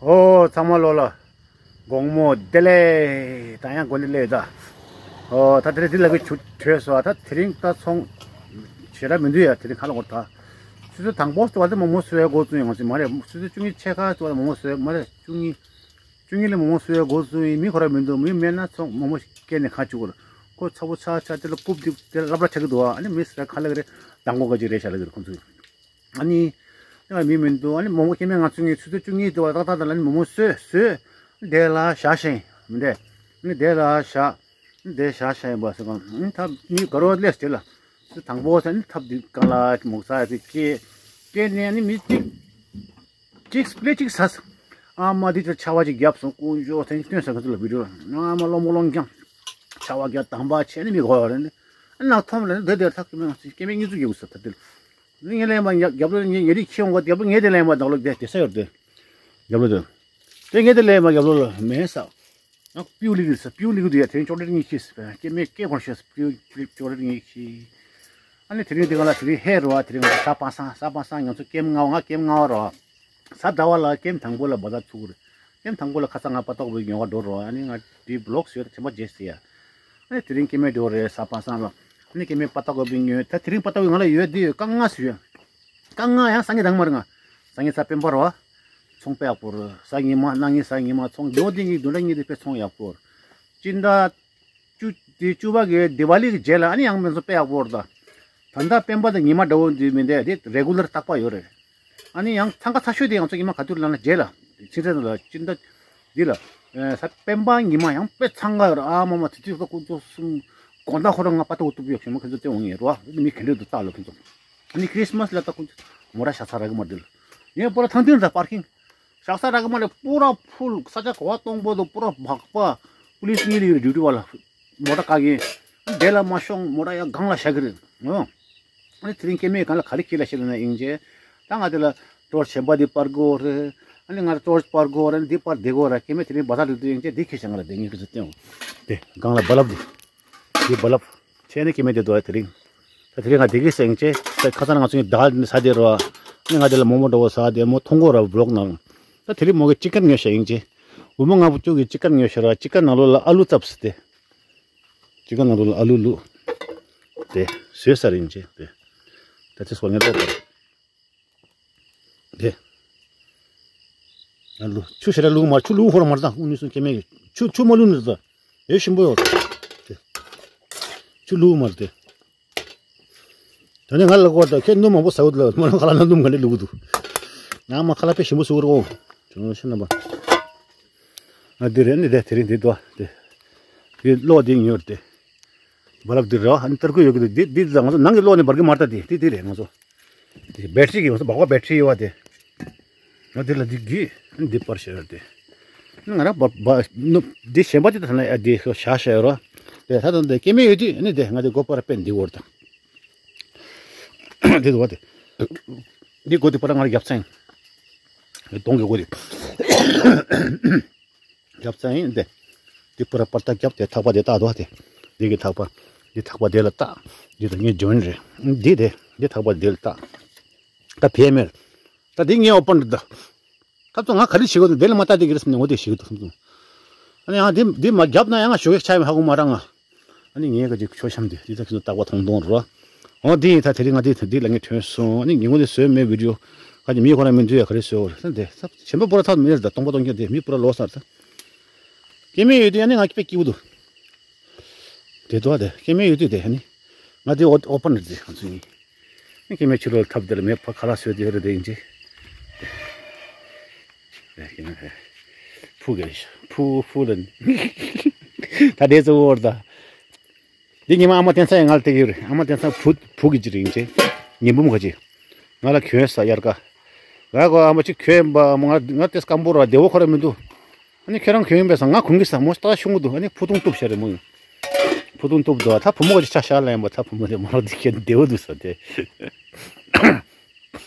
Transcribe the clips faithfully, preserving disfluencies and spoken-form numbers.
ཨོ་ཚང་མ་ལོ་ལ་དགོང་མོ་བདེ་ལེགས། ད་ཡང་དགོང་བདེ་ལེགས་ད། ཨོ་ད་དེ་རིང་འདི་ལ་གི་ཆུ་བྲོས་སོ། ད་དེ་རིང་ད་ཚོང་ཞེ་དྲག་མི་འདུག་ཡ། དེ་རིང་ཁ་ལོ་ངོར་ད། ཆུ་ཚོད་དང་པོ་ཙམ་པ་ད་མོག་མོག་བཟོ་ཡ་འགོ་བཙུགས་ཡོང་ཟིན་མ་རེད། ཆུ་ཚོད་བཅུ་གཉིས་ཕྱེད་ཀ་ཙམ་པ་ད་མོག་མོག་བཟོ་ཡ་མ་རེད། བཅུ་གཉིས་བཅུ་གཉིས་ལ་མོག་མོག་བཟོ་ཡ་འགོ་བཙུགས་ཡིན། མི་ཁོ་ར་མི་འདུག་མི་མེད་ན་ཚོང་མོག་མོག་སྐྱེལ་ནས་ཁ་བཅུག་གོ། ཁོ་ཚ་པོ་ཚ་ཚ་དེ་ལ་རྐུབ་དེ་དེ་ལ་ལབ་ལ་ཆགས་ཀྱི་འདུག་ཨ་ནི་མི་ཟེར་ཁ་ལག་རེད། མདང་དགོང་ཁ་ཅིག་རེད་ཤག་ལབ་ཀྱི་རེད་ཁོ་ཚོས། ཨ་ནི། ཡང་མི་མི་འདུག་ཨ་ནི་མོག་མོག་སྐྱེལ་མི་ང་ཚོ་ངའི་ཆུ་ཚོད་བཅུ་གཉིས་དེ་བ་ཏག་ཏག་ཏག་ལ་ཨ་ནི་མོག་མོག་བཟོས་བཟོས། དེ་ལ་བཞག་ཤེས་མི་འདྲ། ཨ་ནི་དེ་ལ་བཞག་དེ་བཞག་བཞག་ཡིན་པ་ཟེར་གང་། ཨ་ནི་ད་མི་དགའ་རོགས་སླེབས་དེ་ལ། དེ་དང་པོ་ཟེར་ནི་ཐབ་དེ་གང་ལ་མོག་ཚ་དེ་སྐྱེལ། སྐྱེལ་ནས་ཨ་ནི་མི་གཅིག་གཅིག་པླེ་གཅིག་ཟ། ཨ་མ་དེ་ཚོ་ཆར་པ་ཅིག་བརྒྱབ་སོང་། དཀོན་མཆོག་དེ་སྟོན་ས་ག་ཚོད་ལ་བི་ཌིའོ་ཨ་མ་སློང་མོ་སློང་རྐྱང་། ཆར་པ་བརྒྱབ་དམ་པ་བྱས་ནས་མི་གོ་བ་རེད་ནི། ཨ་ནག་ཐོམ་རེད་འདི་དེར་ཐག་གི་མེད་སྐྱེ་མེད་གཉིས་ཚུགས་ཡོད་ས་ད་དེ་ལ། ངས་ལན་མ་རྒྱབ་ལོ་ངས་ཉེ་རིགས་ཁྱེད་འོང་ག་རྒྱབ་ལོ་ངས་དེ་ལན་མ་ནག་ལོ་བསྡད་དེ་ས་ཡོད་དེ། རྒྱབ་ལོ་དེ། དེ་ངས་དེ་ལན་མ་རྒྱབ་ལོ་ལ་མེད་ས། ང་སྤྲེའུ་ལི་གི་ས་སྤྲེའུ་ལི་གི་དུ་ཡ་དེ་རིང་ཅོག་ལེ་ཊི་ངས་ཁྱེར་ས་སྐྱེ་མེད་སྐྱེ་གོང་ཤོད་ས་སྤྲེའུ་སྤྲེའུ་ཅོག་ལེ་ཊི་ངས་ཁྱེར། ཨ་ནི་དེ་རིང་དེ་ག་ལ་དེ་རིང་ཧེ་རོ་ཨ་དེ་རིང་ང་ཚོ་གཟའ་པ་སངས་གཟའ་པ་སངས་ང་ཚོ་ཀེམ་ལྔ་པ་ང་ཀེམ་ལྔ་པ་རོ། གཟའ་ཟླ་བ་ལ་ཀེམ་དང་པོ་ལ་བ་ད་ཚུགས་རེད། ཀེམ་དང་པོ་ལ་ཁ་སང་ང་པ་ཏོག་པའི་ཉོ་བ་འགྲོ་རོ་ཨ་ནི་ང་དེ་བི་ལོག་བཟོས་ད་དྲན་པ་བརྗེད་ཟེར་ཡ། ཨ་ནི་དེ་རིང་སྐྱེ་མེད་འགྲོ་རེད་གཟའ་པ་སངས་ལ། ཨ་ནི་སྐྱེ་མེད་པ་ཏོག་པའི་ཉོས་ད་དེ་རིང་པ་ཏོག་པའི་ང་ལ་ཡོད་དེ་ཡོད་རྐང་ལྔ་ཟིག་ཡོད། རྐང་ལྔ་ཡང་སང་ཉིན་དང་མ་རེད་ང་། སང་ཉིན་གཟའ་སྤེན་པ་རོ། ཚོང་དཔེ་ཡག་པོ་རེད། གཟའ་ཉི་མ་གནངས་ཉིན་གཟའ་ཉི་མ་ཚོང་ཉོ་དེ་ཉིན་བདུན་ཕྲག་གཉིས་དེ་དཔེ་ཚོང་ཡག་པོ་རེད། སྤྱི་ཟླ་བཅུ་དེ་བཅུ་པ་གི་དི་ཝ་ལི་གི་རྗེས་ལ་ཨ་ནི་ཡང་མི་ཚོ་དཔེ་ཡག་པོ་རེད་ད། ད་ལྟ་སྤེན་པ་དང་ཉི་མ་འདྲ་བོ་འདི་མི་འདྲ་དེ་རེ་གུ་ལར་རྟག་པ་ཡོད་རེད། ཨ་ནི་ཡང་འཚང་ཁ་ཚ་ཤོས་དེ་ང་ཚོ་ཉི་མ་ག་དུས་ལ་ན་རྗེས་ལ་ཕྱི་ཚེས་ལ་སྤྱི་ཟླ་འདི་ལ་གཟའ་སྤེན་པ་ཉི་མ་ཡང་དཔེ་འཚང་ཁ་ཡོད་རེད། ཨ་མ་མ་དེ་དུས་ཁོ་ཚོ་གསུམ་དགོང་དག་ཁོ་རང་ང་པ་ཏོག་གཏུབ་ཡོད་ཞེས་མ་ཁོ་ཚོ་དེ་འོང་ངེས་རོ། མི་ག་འདྲ་འདུག་ལྟ་ལོ་ཁོ་ཚོ། ཨ་ནི་ཁྲིས་མས་ལ་ད་ཁོ་ཚོ་མོ་ར་ཤ་ཚ་ར་གི་མ་འདི་ལ་ངས་པོ་ར་ཐང་ཐིང་ད་པར་ཀིང་། ཤག་ས་ར་གི་མ་ལས་པུ་ར་ཕུལ་ས་ཆ་ག་བ་སྟོང་པོ་དུ་པུ་ར་བག་པ། པུ་ལིས་གཉིས་ལས་ཡོད་རེད་ཌིའུ་ཊི་བ་ལ། མོ་ཊ་བཀག་གིན། དེ་ལ་མ་ཤོང་མོ་ཊ་ཡ་སྒང་ལ་བཞག་གི་རེད་ཨོ། ཨ་ནི་དེ་རིང་སྐྱེ་མེད་གང་ལ་ག་རེ་ཁྱེར་ལ་ཤེས་ལ་ན་ཡིན་ཅེ། ད་ང་དེ་ལ་ཏོར་ཆེན་པ་འདི་པར་དགོས་རེད། ཨ་ནི་ང་ལ་ཏོར་པར་དགོས་རེད་འདི་པར་བསྡད་དགོས་རེད། སྐྱེ་མེད་དེ་རིང་བ་ས་རེད་དུ་ཡིན་ཅེ་འདི་ཁྱེར་བཞག་ང་ལ་དེ་ངས་ཁྱེར་ཚུལ་སྟོན་འོང་། དེ་སྒང་ལ་བ་ལབ་འདི། འདི་བ་ལབ། ཆེ་ནི་སྐྱེ་མེད་དེ་དོ་དེ་རིང་། ད་དེ་རིང་ང་དེ་གི་སེང་ཅེ། ད་ཁ་སང་ང་ཚོ་ཡི་ད་ནི་ས་དེ་རོ། ནི་ང་དེ་ལ་མོག་མོག་འདྲ་བོ་ས་དེ་མོ་མཐོང་གོ་ར་བློག་ནང་། ད་དེ་རིང་མོ་གི་ཅི་ཀན་ཉོས་ཤ་ཡིན་ཅེ། བུ་མོ་ང་བུ་ཅུ་གི་ཅི་ཀན་ཉོས་ཤ་ར་ཅི་ཀན་ནང་ལོ་ལ་ཨ་ལུ་ཙབ་སི་དེ། ཅི་ཀན་ནང་ལོ་ལ་ཨ་ལུ་ལུ། དེ་བཟོས་ས་རིན་ཅེ་དེ། ད་དེ་སོ་ཉེ་ཏོག་དེ། དེ། ཨ་ལུ་ཆུ་ཤ་ར་ལུ་མར་ཆུ་ལུ་ཧོར་མར་ད་ཨུ་ནི་སུ་ཀེ་མེ་གི་ཆུ་ཆུ་མ་ལུ་ནི་ད། ཡོད་ཞིམ་པོ་ཡོད། དེ། ཆུ་ལུ་མར་དེ། ད་ནི་ང་ལ་གོ་ད་ཁྱེད་སྣུམ་མང་པོ་ཟ་གི་འདུག་ལ་མ་ལ་ཁ་ལ་སྣུམ་ག་ནས་ལུག་གི་འདུག་ང་མ་ཁ་ལ་དཔེ་ཞིམ་པོ་བཟོ་གི་རེད་གོ། ཅུང་ཤེས་ན་པ། ང་འདི་རེད་ནི་དེ་དེ་རིང་འདི་འདུག་དེ། དེ་གློག་འདི་ཉོས་དེ། བ་ལབ་འདི་རེད་ཨ་ནི་ཏར་ཁུ་ཡོད་གི་འདུག་འདི་འདི་ད་ང་ཚོ་ནང་གི་གློག་ནི་འབར་གི་མ་རེད་ད་དེ་དེ་དེ་རེད་ང་ཚོ། དེ་བེ་ཊི་རི་གི་ང་ཚོ་སྦག་སྦག་བེ་ཊི་རི་ཡོད་པ་དེ། ང་འདི་ལ་འདི་གི་འདི་པར་ཤེས་རེད་དེ། ང་རང་བ་བ་ནུབ་འདི་གཞན་པ་དེ་ད་ལ་ཨ་འདི་ཤ་ཤ་ཡོད་རོ། དེ་ད་ད་འདི་སྐྱེ་མེད་ཡོད་དུས་ཨ་ནི་དེ་ང་འདི་སྒོ་པར་པན་འདི་བོར་དང་། འདི་དུ་བ་དེ། འདི་སྒོ་དེ་པར་ང་ར་རྒྱབ་ཚན། གདོང་གི་སྒོ་དེ། རྒྱབ་རྩ་ཡིན་ཏེ། འདི་པུ་ར་པར་ཏ་རྒྱབ་དེ་ཐག་པ་དེ་བཏགས་འདུག་སྟེ། འདི་གི་ཐག་པ། འདི་ཐག་པ་དེ་ལ་བཏགས། འདི་དང་ངའི་ཇོན་རེད། འདི་དེ་འདི་ཐག་པ་དེ་ལ་བཏགས། ད་བས་མེད། ད་འདི་ངའི་ཨོ་པན་རེད་ད། ད་ཚོ་ང་ག་རེ་བྱེད་དགོས་འདུག་འདི་ལ་མ་བལྟ་དེ་གི་རེད་བསམ་ནས་ངོ་དེ་ཞིག་འདུག་བསམ་སོང་། ཨ་ནི་ཡང་འདི་འདི་མ་རྒྱབ་ན་ཡང་ང་ཞོགས་ཀས་ཆ་ཡང་ཧ་གོ་མ་རང་ང་། ཨ་ནི་ངས་ག་ཅིག་ཆོ་འཆམ་དེ་འདི་ད་ཁྱོད་ཚོ་རྟག་པ་མཐོང་མཐོང་རོ། འོ་འདི་ཡིན་ད་དེ་རིང་ང་འདི་འདི་ལ་ངས་ཐོན་སོང་། ཨ་ནི་ཉིན་གུང་འདི་བཟོས་མེད་བི་ཌིའོ། ག་ཅིག་མི་ཁོ་རང་མི་འདུག་ཡ་ག་རེ་བཟོས་འོ་རེད་ད་འདི་ད་ཆེན་པོ་པོ་ར་ཐག་མེད་རེད་ད་སྟོང་པ་སྟོང་རྐྱང་དེ་མི་པོ་ར་ལོ་སར་ད། སྐྱེ་དམན་ཡོད་དུས་ཨ་ནི་ང་དཔེ་སྐྱིད་པོ་འདུག་དེ་འདུག་ཨ་དེ་སྐྱེ་དམན་ཡོད་དུས་དེ་ཨ་ནི། ང་དེ་ཨོ་ཨོ་པན་རེད་དེ་ང་ཚོ་གཉིས། ཨ་སྐྱེ་དམན་ཕྱི་ལོགས་ལ་ཐབ་དེ་ལ་མེ་ཕ་ཁ་ལག་བཟོས་དེ་རེད་དེ་ཡིན་ཅི། ཕུ་གེ་ཕུ་ཕུ་ལ་ད་དེ་ཚོ་འོར་ད། འདི་ཉི་མ་ཨ་མ་བསྟན་ས་ཡང་ང་ལ་སྟེར་གྱི་ཡོད་རེད། ཨ་མ་བསྟན་ས་བུ་བུ་གི་ཅི་རིང་ཅེ། ཉི་འབུམ་ག་ཅི། ང་ལ་གྱོན་ས་དབྱར་ཁ། ང་གོ་ཨ་མ་ཅིག་གྱོན་པ་མོ་ང་ང་ཏེ་སྐམ་པོ་ར་བདེ་བོ་ཁོ་ར་མི་འདུག་ཨ་ནི་ཁྱོད་རང་གྱོན་པས་ས་ང་གུང་གི་ས་མོ་ལྟ་ཤུང་གི་འདུག་ཨ་ནི་ཕུ་ཐུང་གཏུབ་ཤ་རེད་མོ། ཕུ་ཐུང་གཏུབ་འདུག་ད་བུ་མོ་ག་ཅི་ཆ་ཤ་ལ་ཡིན་པ་ད་བུ་མོ་དེ་མོ་ར་འདི་ཁྱེད་བདེ་བོ་འདུག་ས་དེ།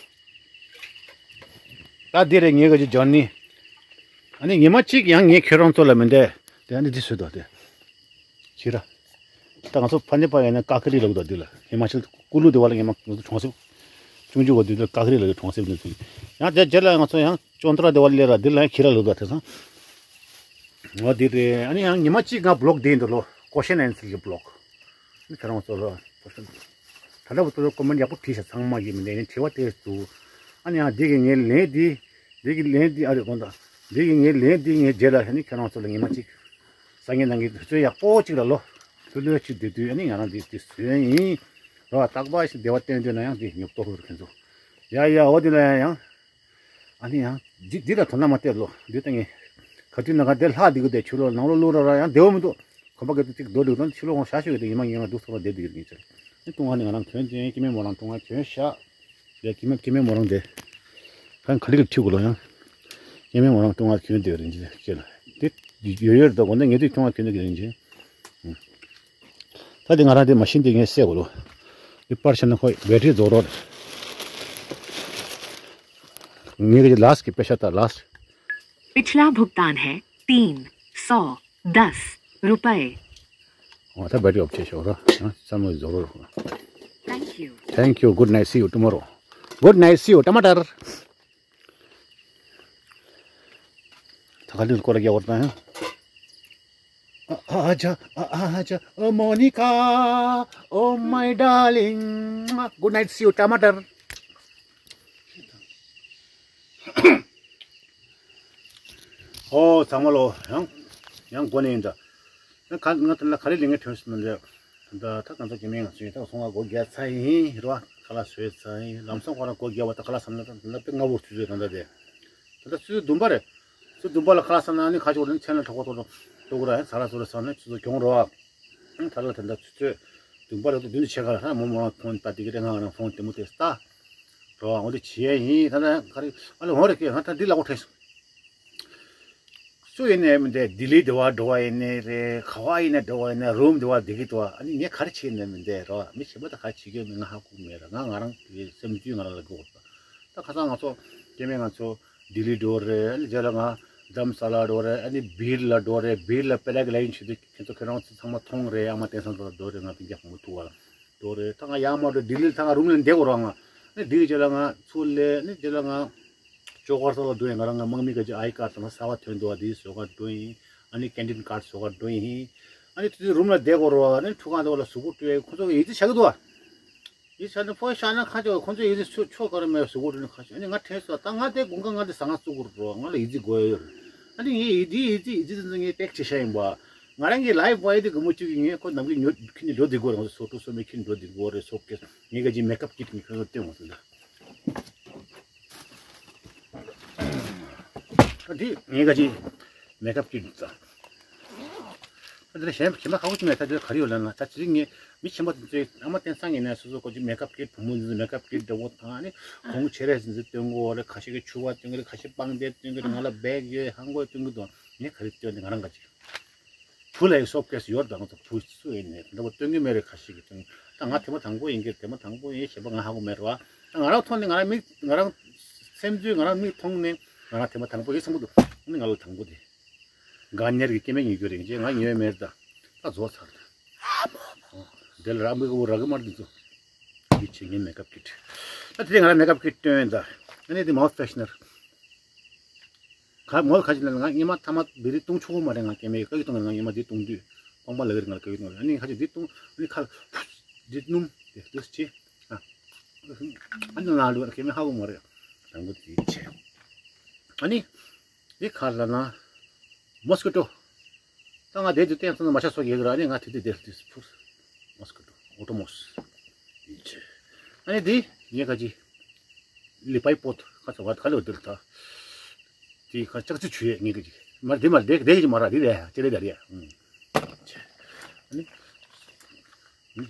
ད་འདི་རེད་ངའི་ག་ཅི་ཇོན་ནི། ཨ་ནི་ཉི་མ་གཅིག་ཡང་ངས་ཁྱོད་རང་ཚོ་ལ་མི་འདས། དེ་ཨ་ནི་འདི་བཟོས་འདུག་དེ། ཁྱེད་ར། ད་ང་ཚོ་ཕ་ནི་པ་ཡིན་ན་ཀ་ཁི་རི་ལོག་འདུག་འདི་ལ་ཧི་མ་ཅལ་ཀུ་ལུ་དེ་བ་ལ་ངས་མ་ང་ཚོ་གྲོང་གསེབ། ཆུང་ཆུང་བ་དུས་དེར་ཀ་ཁ་རི་ལ་གི་གྲོང་གསེབ་ནས་ཚུད། ཡང་དེ་རྗེས་ལ་ང་ཚོ་ཡང་ཅོན་ཏྲ་དེ་བ་ལས་ར་འདི་ལ་ཡང་ཁྱི་ར་ལོ་དུ་བ་དེ་སང་། འོ་དེ་རེད། ཨ་ནི་ཡང་ཉི་མ་གཅིག་ང་བི་ལོག་དེ་འདུག་ལོ། ཀོ་ཤན་ཨན་སིལ་གྱི་བི་ལོག་ཨ་ནི་ཁྱེད་རང་ཚོ་ལ། ད་ལྟ་བུ་ཏོ་ཀོ་མེན་ཡག་པོ་བྲིས་ཤག་ཚང་མ་གི་མི་འདི་ནི་དྲི་བ་དེ་འདུག་ཨ་ནི་ཡང་འདི་གི་ངའི་ལན་འདི། འདི་གི་ལན་འདི་ཨ་རེ་དགོངས་དག་འདི་གི་ངའི་ལན་འདི་ངའི་རྗེས་ལ་ཨ་ནི་ཁྱེད་རང་ཚོ་ལ་ཉི་མ་གཅིག་སང་ཉིན་གནངས་ཉིན་དུས་ཚོད་ཡག་པོ་གཅིག་ལ་ལོ། ལྷོད་ལྷོད་ཅིག་བསྡད་དུས་ཨ་ནི་ང་རང་འདི་འདི་བཟོས་ཡིན། རོ་རྟག་པར་ཞིག་བདེ་བ་བསྟན་འདོད་ན་ཡང་འདི་ཉོབ་ཏོ་ཧུར་ཁན་ཚོ། ཡ་ཡ་འོ་དེ་ལ་ཡང་ཡང་། ཨ་ནི་ཡང་འདི་འདི་ལ་དོ་སྣང་མ་སྟེར་ལོ་འདི་ལྟ་ངས། ག་དུས་ན་ག་དེ་ལྷག་འདི་གི་དེ་ཆུ་ལོག་ནང་ལོག་ལུག་ར་ར་ཡང་བདེ་བོ་མི་འདུག་གོམ་པ་ག་དུས་ཅིག་རྡོ་ལུག་དང་ཆུ་ལོག་ཁོང་ཤ་ཤོད་གི་དེ་ཉི་མ་ཉི་མ་འདུག་ཚོ་ར་བདེ་འདི་གི་རིགས་ཚེ། ཨ་ཏུང་ང་ནི་ང་རང་གྱོན་དེ་སྐྱེ་མེད་མོ་རང་ཏུང་ང་གྱོན་ཤ། ཡ་སྐྱེ་མེད་སྐྱེ་མེད་མོ་རང་དེ། ཁ་ཁ་ལི་གི་ཁྲིའུ་གུ་ལོ་ཡང་། སྐྱེ་མེད་མོ་རང་ཏུང་ང་གྱོན་དེ་རིན་ཆེན་ཁྱེད་ལ། དེ་ཡོད་ཡོད་དོ་གོ་ནས་ངེད་དུས་ཏུང་ང་གྱོན་དེ་གི་རིན་ཆེན། ད་དེ་ང་རང་དེ་མ་ཤིན་དེ་ངས་སད་གོ་ལོ། དེ་པར་ཤ་ན་ཁོ་བེ་ཊི་རི་རྫོགས་རོགས། ངེད་ཀྱི་ལཱ་སི་ཀི་པེ་ཤ་ད་ལཱ་སི། पिछला भुगतान है तीन सौ दस रुपए। ཨོ་ད་བེ་ཊི་རི་ཨོཕ་བྱས་ཤོག་ར། ཨ་ཚང་མ་རྫོགས་རོགས། Thank you. Thank you. Good night. See you tomorrow. Good night. See you. Tomato. ད་ག་ལེར་སྐོར་ར་རྒྱག་བར་དང་། ཨ་ཨ་ཅག་ཨ་ཨ་ཅག་ཨ་མོ་ནི་ཀ། Oh my darling. Good night. See you. Tomato. ཨོ་ཚང་མ་ལོ། ཡང་ཡང་འགོ་ནས་ཡིན་ད། ང་ད་ལ་ག་རེ་ལས་ངན་ཐོན་སོང་ན་ལས། ད་ད་ད་གང་ཚ་གི་མིང་ང་ཚོ་ཡིན་ད་སོང་ང་སྒོ་རྒྱག་ཚར་ཡིན་རོ། ཁ་ལག་བཟོས་ཚར་ཡིན་ལམ་སང་ཁོ་རང་སྒོ་རྒྱག་བ་ད་ཁ་ལག་བསམ་ན་ད་ད་དཔེ་སྔ་བོ་ཆུ་ཚོད་ད་ད་དེ། ད་ད་ཆུ་ཚོད་བདུན་པ་རེད། ཆུ་ཚོད་བདུན་པ་ལ་ཁ་ལག་བསམ་ན་ནི་ཁ་ཆུ་བ་ནི་མཚན་ལ་གྲོགས་པོ་ཐོག་ཐོག་གི་ར་ཡིན་ཚ་ལ་ཚུ་ར་བསམ་ན་ཆུ་ཚོད་གྱོང་རོ། ད་ལ་ད་ད་ཆུ་ཚོད་བདུན་པ་ལ་ད་བདུན་ཚོད་ཕྱེད་ཀ་ལ་ཧ་མོ་མོ་ཕོན་ལྟ་དེ་གི་རེད། ང་རང་ཕོན་དེ་མོ་དེ་ལྟ། རོ་འོ་དེ་བྱེད་ཡ་ཡིན་ད་ད་ག་རེ་ཨ་ལེ་འོ་རེད་ཀྱི་ང་ད་འདི་ལ་འོ་ཁྲེས། སུ་ཡིན་ནའི་མི་འདྲ་ལྡི་ལི་འདྲ་བ་འགྲོ་བ་ཡིན་ནའི་རེད། ག་བ་ཡིན་ན་འགྲོ་བ་ཡིན་ན་རུམ་འདྲ་བ་འདི་གི་འགྲོ་བ་ཨ་ནི་ངས་ག་རེ་བྱེད་ནའི་མི་འདྲ་རོ་མི་གཞན་པ་ད་ག་རེ་བྱེད་ཀྱི་ཡོད་མེད་ང་ཧ་གོ་མེད་ར། ང་ང་རང་གི་སེམས་རྒྱུད་ང་རང་ལ་གོ་ད་ཁ་སང་ང་ཚོ་སྐྱེ་དམན་ང་ཚོ་ལྡི་ལི་འགྲོ་རེད། ཨ་ནི་རྗེས་ལ་ང་རྡམ་ས་ལ་འགྲོ་རེད། ཨ་ནི་སྦིར་ལ་འགྲོ་རེད། སྦིར་ལ་པེ་ར་གི་ལའི་ཌིང་བྱེད་དུས་ཁྱེད་ཚོ་ཁྱེད་རང་ཚོ་ཚང་མ་མཐོང་རེད། ཨ་མ་བསྟན་སང་ཚོ་འགྲོ་རེད། ང་སྤུན་ཀྱག་བུ་མོ་ཐུག་པ་ལ་འགྲོ་རེད། ད་ང་ཡར་མར་འགྲོ་ལྡི་ལི་ད་ང་རུམ་ལ་བསྡད་དགོས་ར། ང་ཨ་ནི་འདི་གི་རྗེས་ལ་ང་ཚུར་སླེབས། ཨ་ནི་རྗེས་ལ་ང་ཅོ་གར་ས་ལ་འགྲོ་ཡིན། ང་རང་ང་དམག་མི་ག་ཅིག་ཨའི་ཀར་དང་གསར་པ་ཐོན་འདུག་བ། དེའི་བཟོ་གར་འགྲོ་ཡིན། ཨ་ནི་ཀེན་ཊིན་ཀར་བཟོ་གར་འགྲོ་ཡིན། ཨ་ནི་དེ་དུས་རུམ་ལ་བསྡད་དགོས་རོ། ཨ་ནི་ཁྲུ་ཁང་དེ་བ་ལ་གཟུགས་པོ་སྤྲོད་ཡ་ཁོ་ཚོ་གི་ཡི་ཙི་བྱ་གི་འདུག་བ། ཡི་ཙི་བྱ་ནི་ཕོ་ཤ་ན་ཁ་ཅོག་ཁོ་ཚོ་ཡི་ཙི་ཆོ་ཆོ་ག་རེ་མེད་གཟུགས་པོ་སྤྲོད་ནི་ཁ་ཅོག་ཨ་ནི་ང་དྲན་སོང་། ད་ང་དེ་དགུན་ཁ་ང་དེ་ཟ་ང་བཙུགས་དགོས་རོ། ང་ལ་ཡི་ཙི་དགོས་ཡ་ཡོད་རེད། ཨ་ནི་ངས་ཡི་ཙི་ཡི་ཙི་ཡི་ཙི་དེ་ཚོ་ངས་པེག་བྱེད་ཤ་ཡིན་པ། ང་རང་གི་ལའིཕ་བ་ཡི་དེ་དགུན་མོ་བཅུ་གི་ངས་ཁོ་ནམ་གི་ཉོ་ཁྱི་ནི་འགྲོ་དེ་དགོས་རེད། ང་ཚོ་སོ་ཊུ་སོ་མེ་ཁྱི་ནི་འགྲོ་དེ་དགོས་རེད། སོ་ཀེ་ངས་ག་ཅི་མེ་ཀབ་ཀིཊ་ནི་ཁོ་ཚོ་སྟོན་འོང་ཟེར་ད། ཨ་དེ་ངས་ག་ཅི་མེ་ཀབ་ཀིཊ་ད། ཨ་དེ་ལ་གཞན་གཞན་པ་ཁག་པོ་ཅིག་མེད། ད་དེ་ག་རེ་ཡོད་ལབ་ན་ད་དེ་རིང་ངས་མི་ཆེན་པོ་དེ་ཚོའི་ཨ་མ་བསྟན་སང་ཡིན་ན་སོ་སོ་ག་ཅི་མེ་ཀབ་ཀིཊ་བུ་མོ་འདི་ཚོ་མེ་ཀབ་ཀིཊ་འདྲ་བོ་དང་ཨ་ནི་གོང་ཆེ་རེ་ཟིན་ཚེ་སྟོན་གོ་རེ། ཁ་ཤས་ཀྱི་ཕྱུ་པ་སྟོན་གི་རེད། ཁ་ཤས་པང་གདན་སྟོན་གི་རེད། ང་ལ་བེག་ཡོད་ཧང་གོ་སྟོན་གི་འདུག་ངས་ག་རེ་སྟོན་ནས་ང་རང་ག་ཅི། བུ་ལ་ཡི་སོབ་ཀེ་སི་ཡོད་དང་ཚོ་བུ་སུ་ཡིན་ནས་འདྲ་པོ་སྟོན་གི་མེད་རེད། ཁ་ཤས་ཀྱི་སྟོན་ད་ང་དེ་མ་དང་པོ་ཡིན་གི་དེ་མ་དང་པོ་ཡིན་ཞེས་པ་ང་ཧ་གོ་མེད་རེད་བ། ད་ང་རང་མཐོང་ནས་ང་རང་མིག་ང་རང་སེམས་ཚུལ་ང་རང་མིག་མཐོང་ནས་ང་རང་དེ་མ་དང་པོ་ཡིན་བསམ་གི་འདུག་ཨ་ནི་ང་ལ་དང་པོ་དེ་དགའ་ཉེར་གྱི་སྐྱེ་དམན་ཉོ་རྒྱུ་རེད་ཅེས་ང་ཉོས་མེད་ད། ད་རྫོགས་ཚར་ད། དེ་ལ་ར་མིག་བོ་ར་གི་མར་འདི་ཚོ་འདི་ཆེ་ངའི་མེ་ཀབ་ཀིཊ། ད་དེ་ང་རང་མེ་ཀབ་ཀིཊ་སྟོན་ད། ཨ་ནི་དེ་མའོ་ཐི་ཕེ་ཤ་ནར། ག་མོལ་ཁ་ཅིག་ལ་ང་སྔོན་མ་ཐ་མ་བེ་རི་བཏུང་ཆོག་གི་མ་རེད། ང་སྐྱེ་མེད་ཀ་གི་བཏུང་ང་སྔོན་མ་འདི་བཏུང་དུས་སྤང་པ་ལ་གི་རེད། ང་ཀ་གི་བཏུང་རེད། ཨ་ནི་ཁ་ཅིག་འདི་བཏུང་ཨ་ནི་ཁ་ལ་འདི་སྣུམ་དེ་དུས་ཅི་ཨ་ཨ་ནི་ན་ལུ་སྐྱེ་མེད་ཧ་གོ་མ་རེད། དང་པོ་དེ་བྱས་ཨ་ནི་འདི་ཁ་ལ་ན་མོ་སི་ཀི་ཊོ། ད་ང་དེ་དུས་བསྟན་སོང་ན་མ་ཆ་སོ་ཡེ་གི་ར་ཨ་ནི་ང་དེ་དུས་དེ་དུས་ཕུར་མོ་སི་ཀི་ཊོ་ཨོ་ཊོ་མོ་སི་བྱས་ཨ་ནི་འདི་ངས་ཁ་ཅིག་ལི་པའི་པོ་ཏ་ཁ་ཚ་བ་ཁ་ལོ་དིར་ཐ། དེ་ཁ་ལྕགས་རྩི་ཆུ་ཡས་ངེས་ཀྱི་ཅིག་མར་དེ་མར་དེ་དེ་ཅིག་མ་ར་དེ་རེད་ཅེ་རེ་ད་རེད། ཨ་ནི་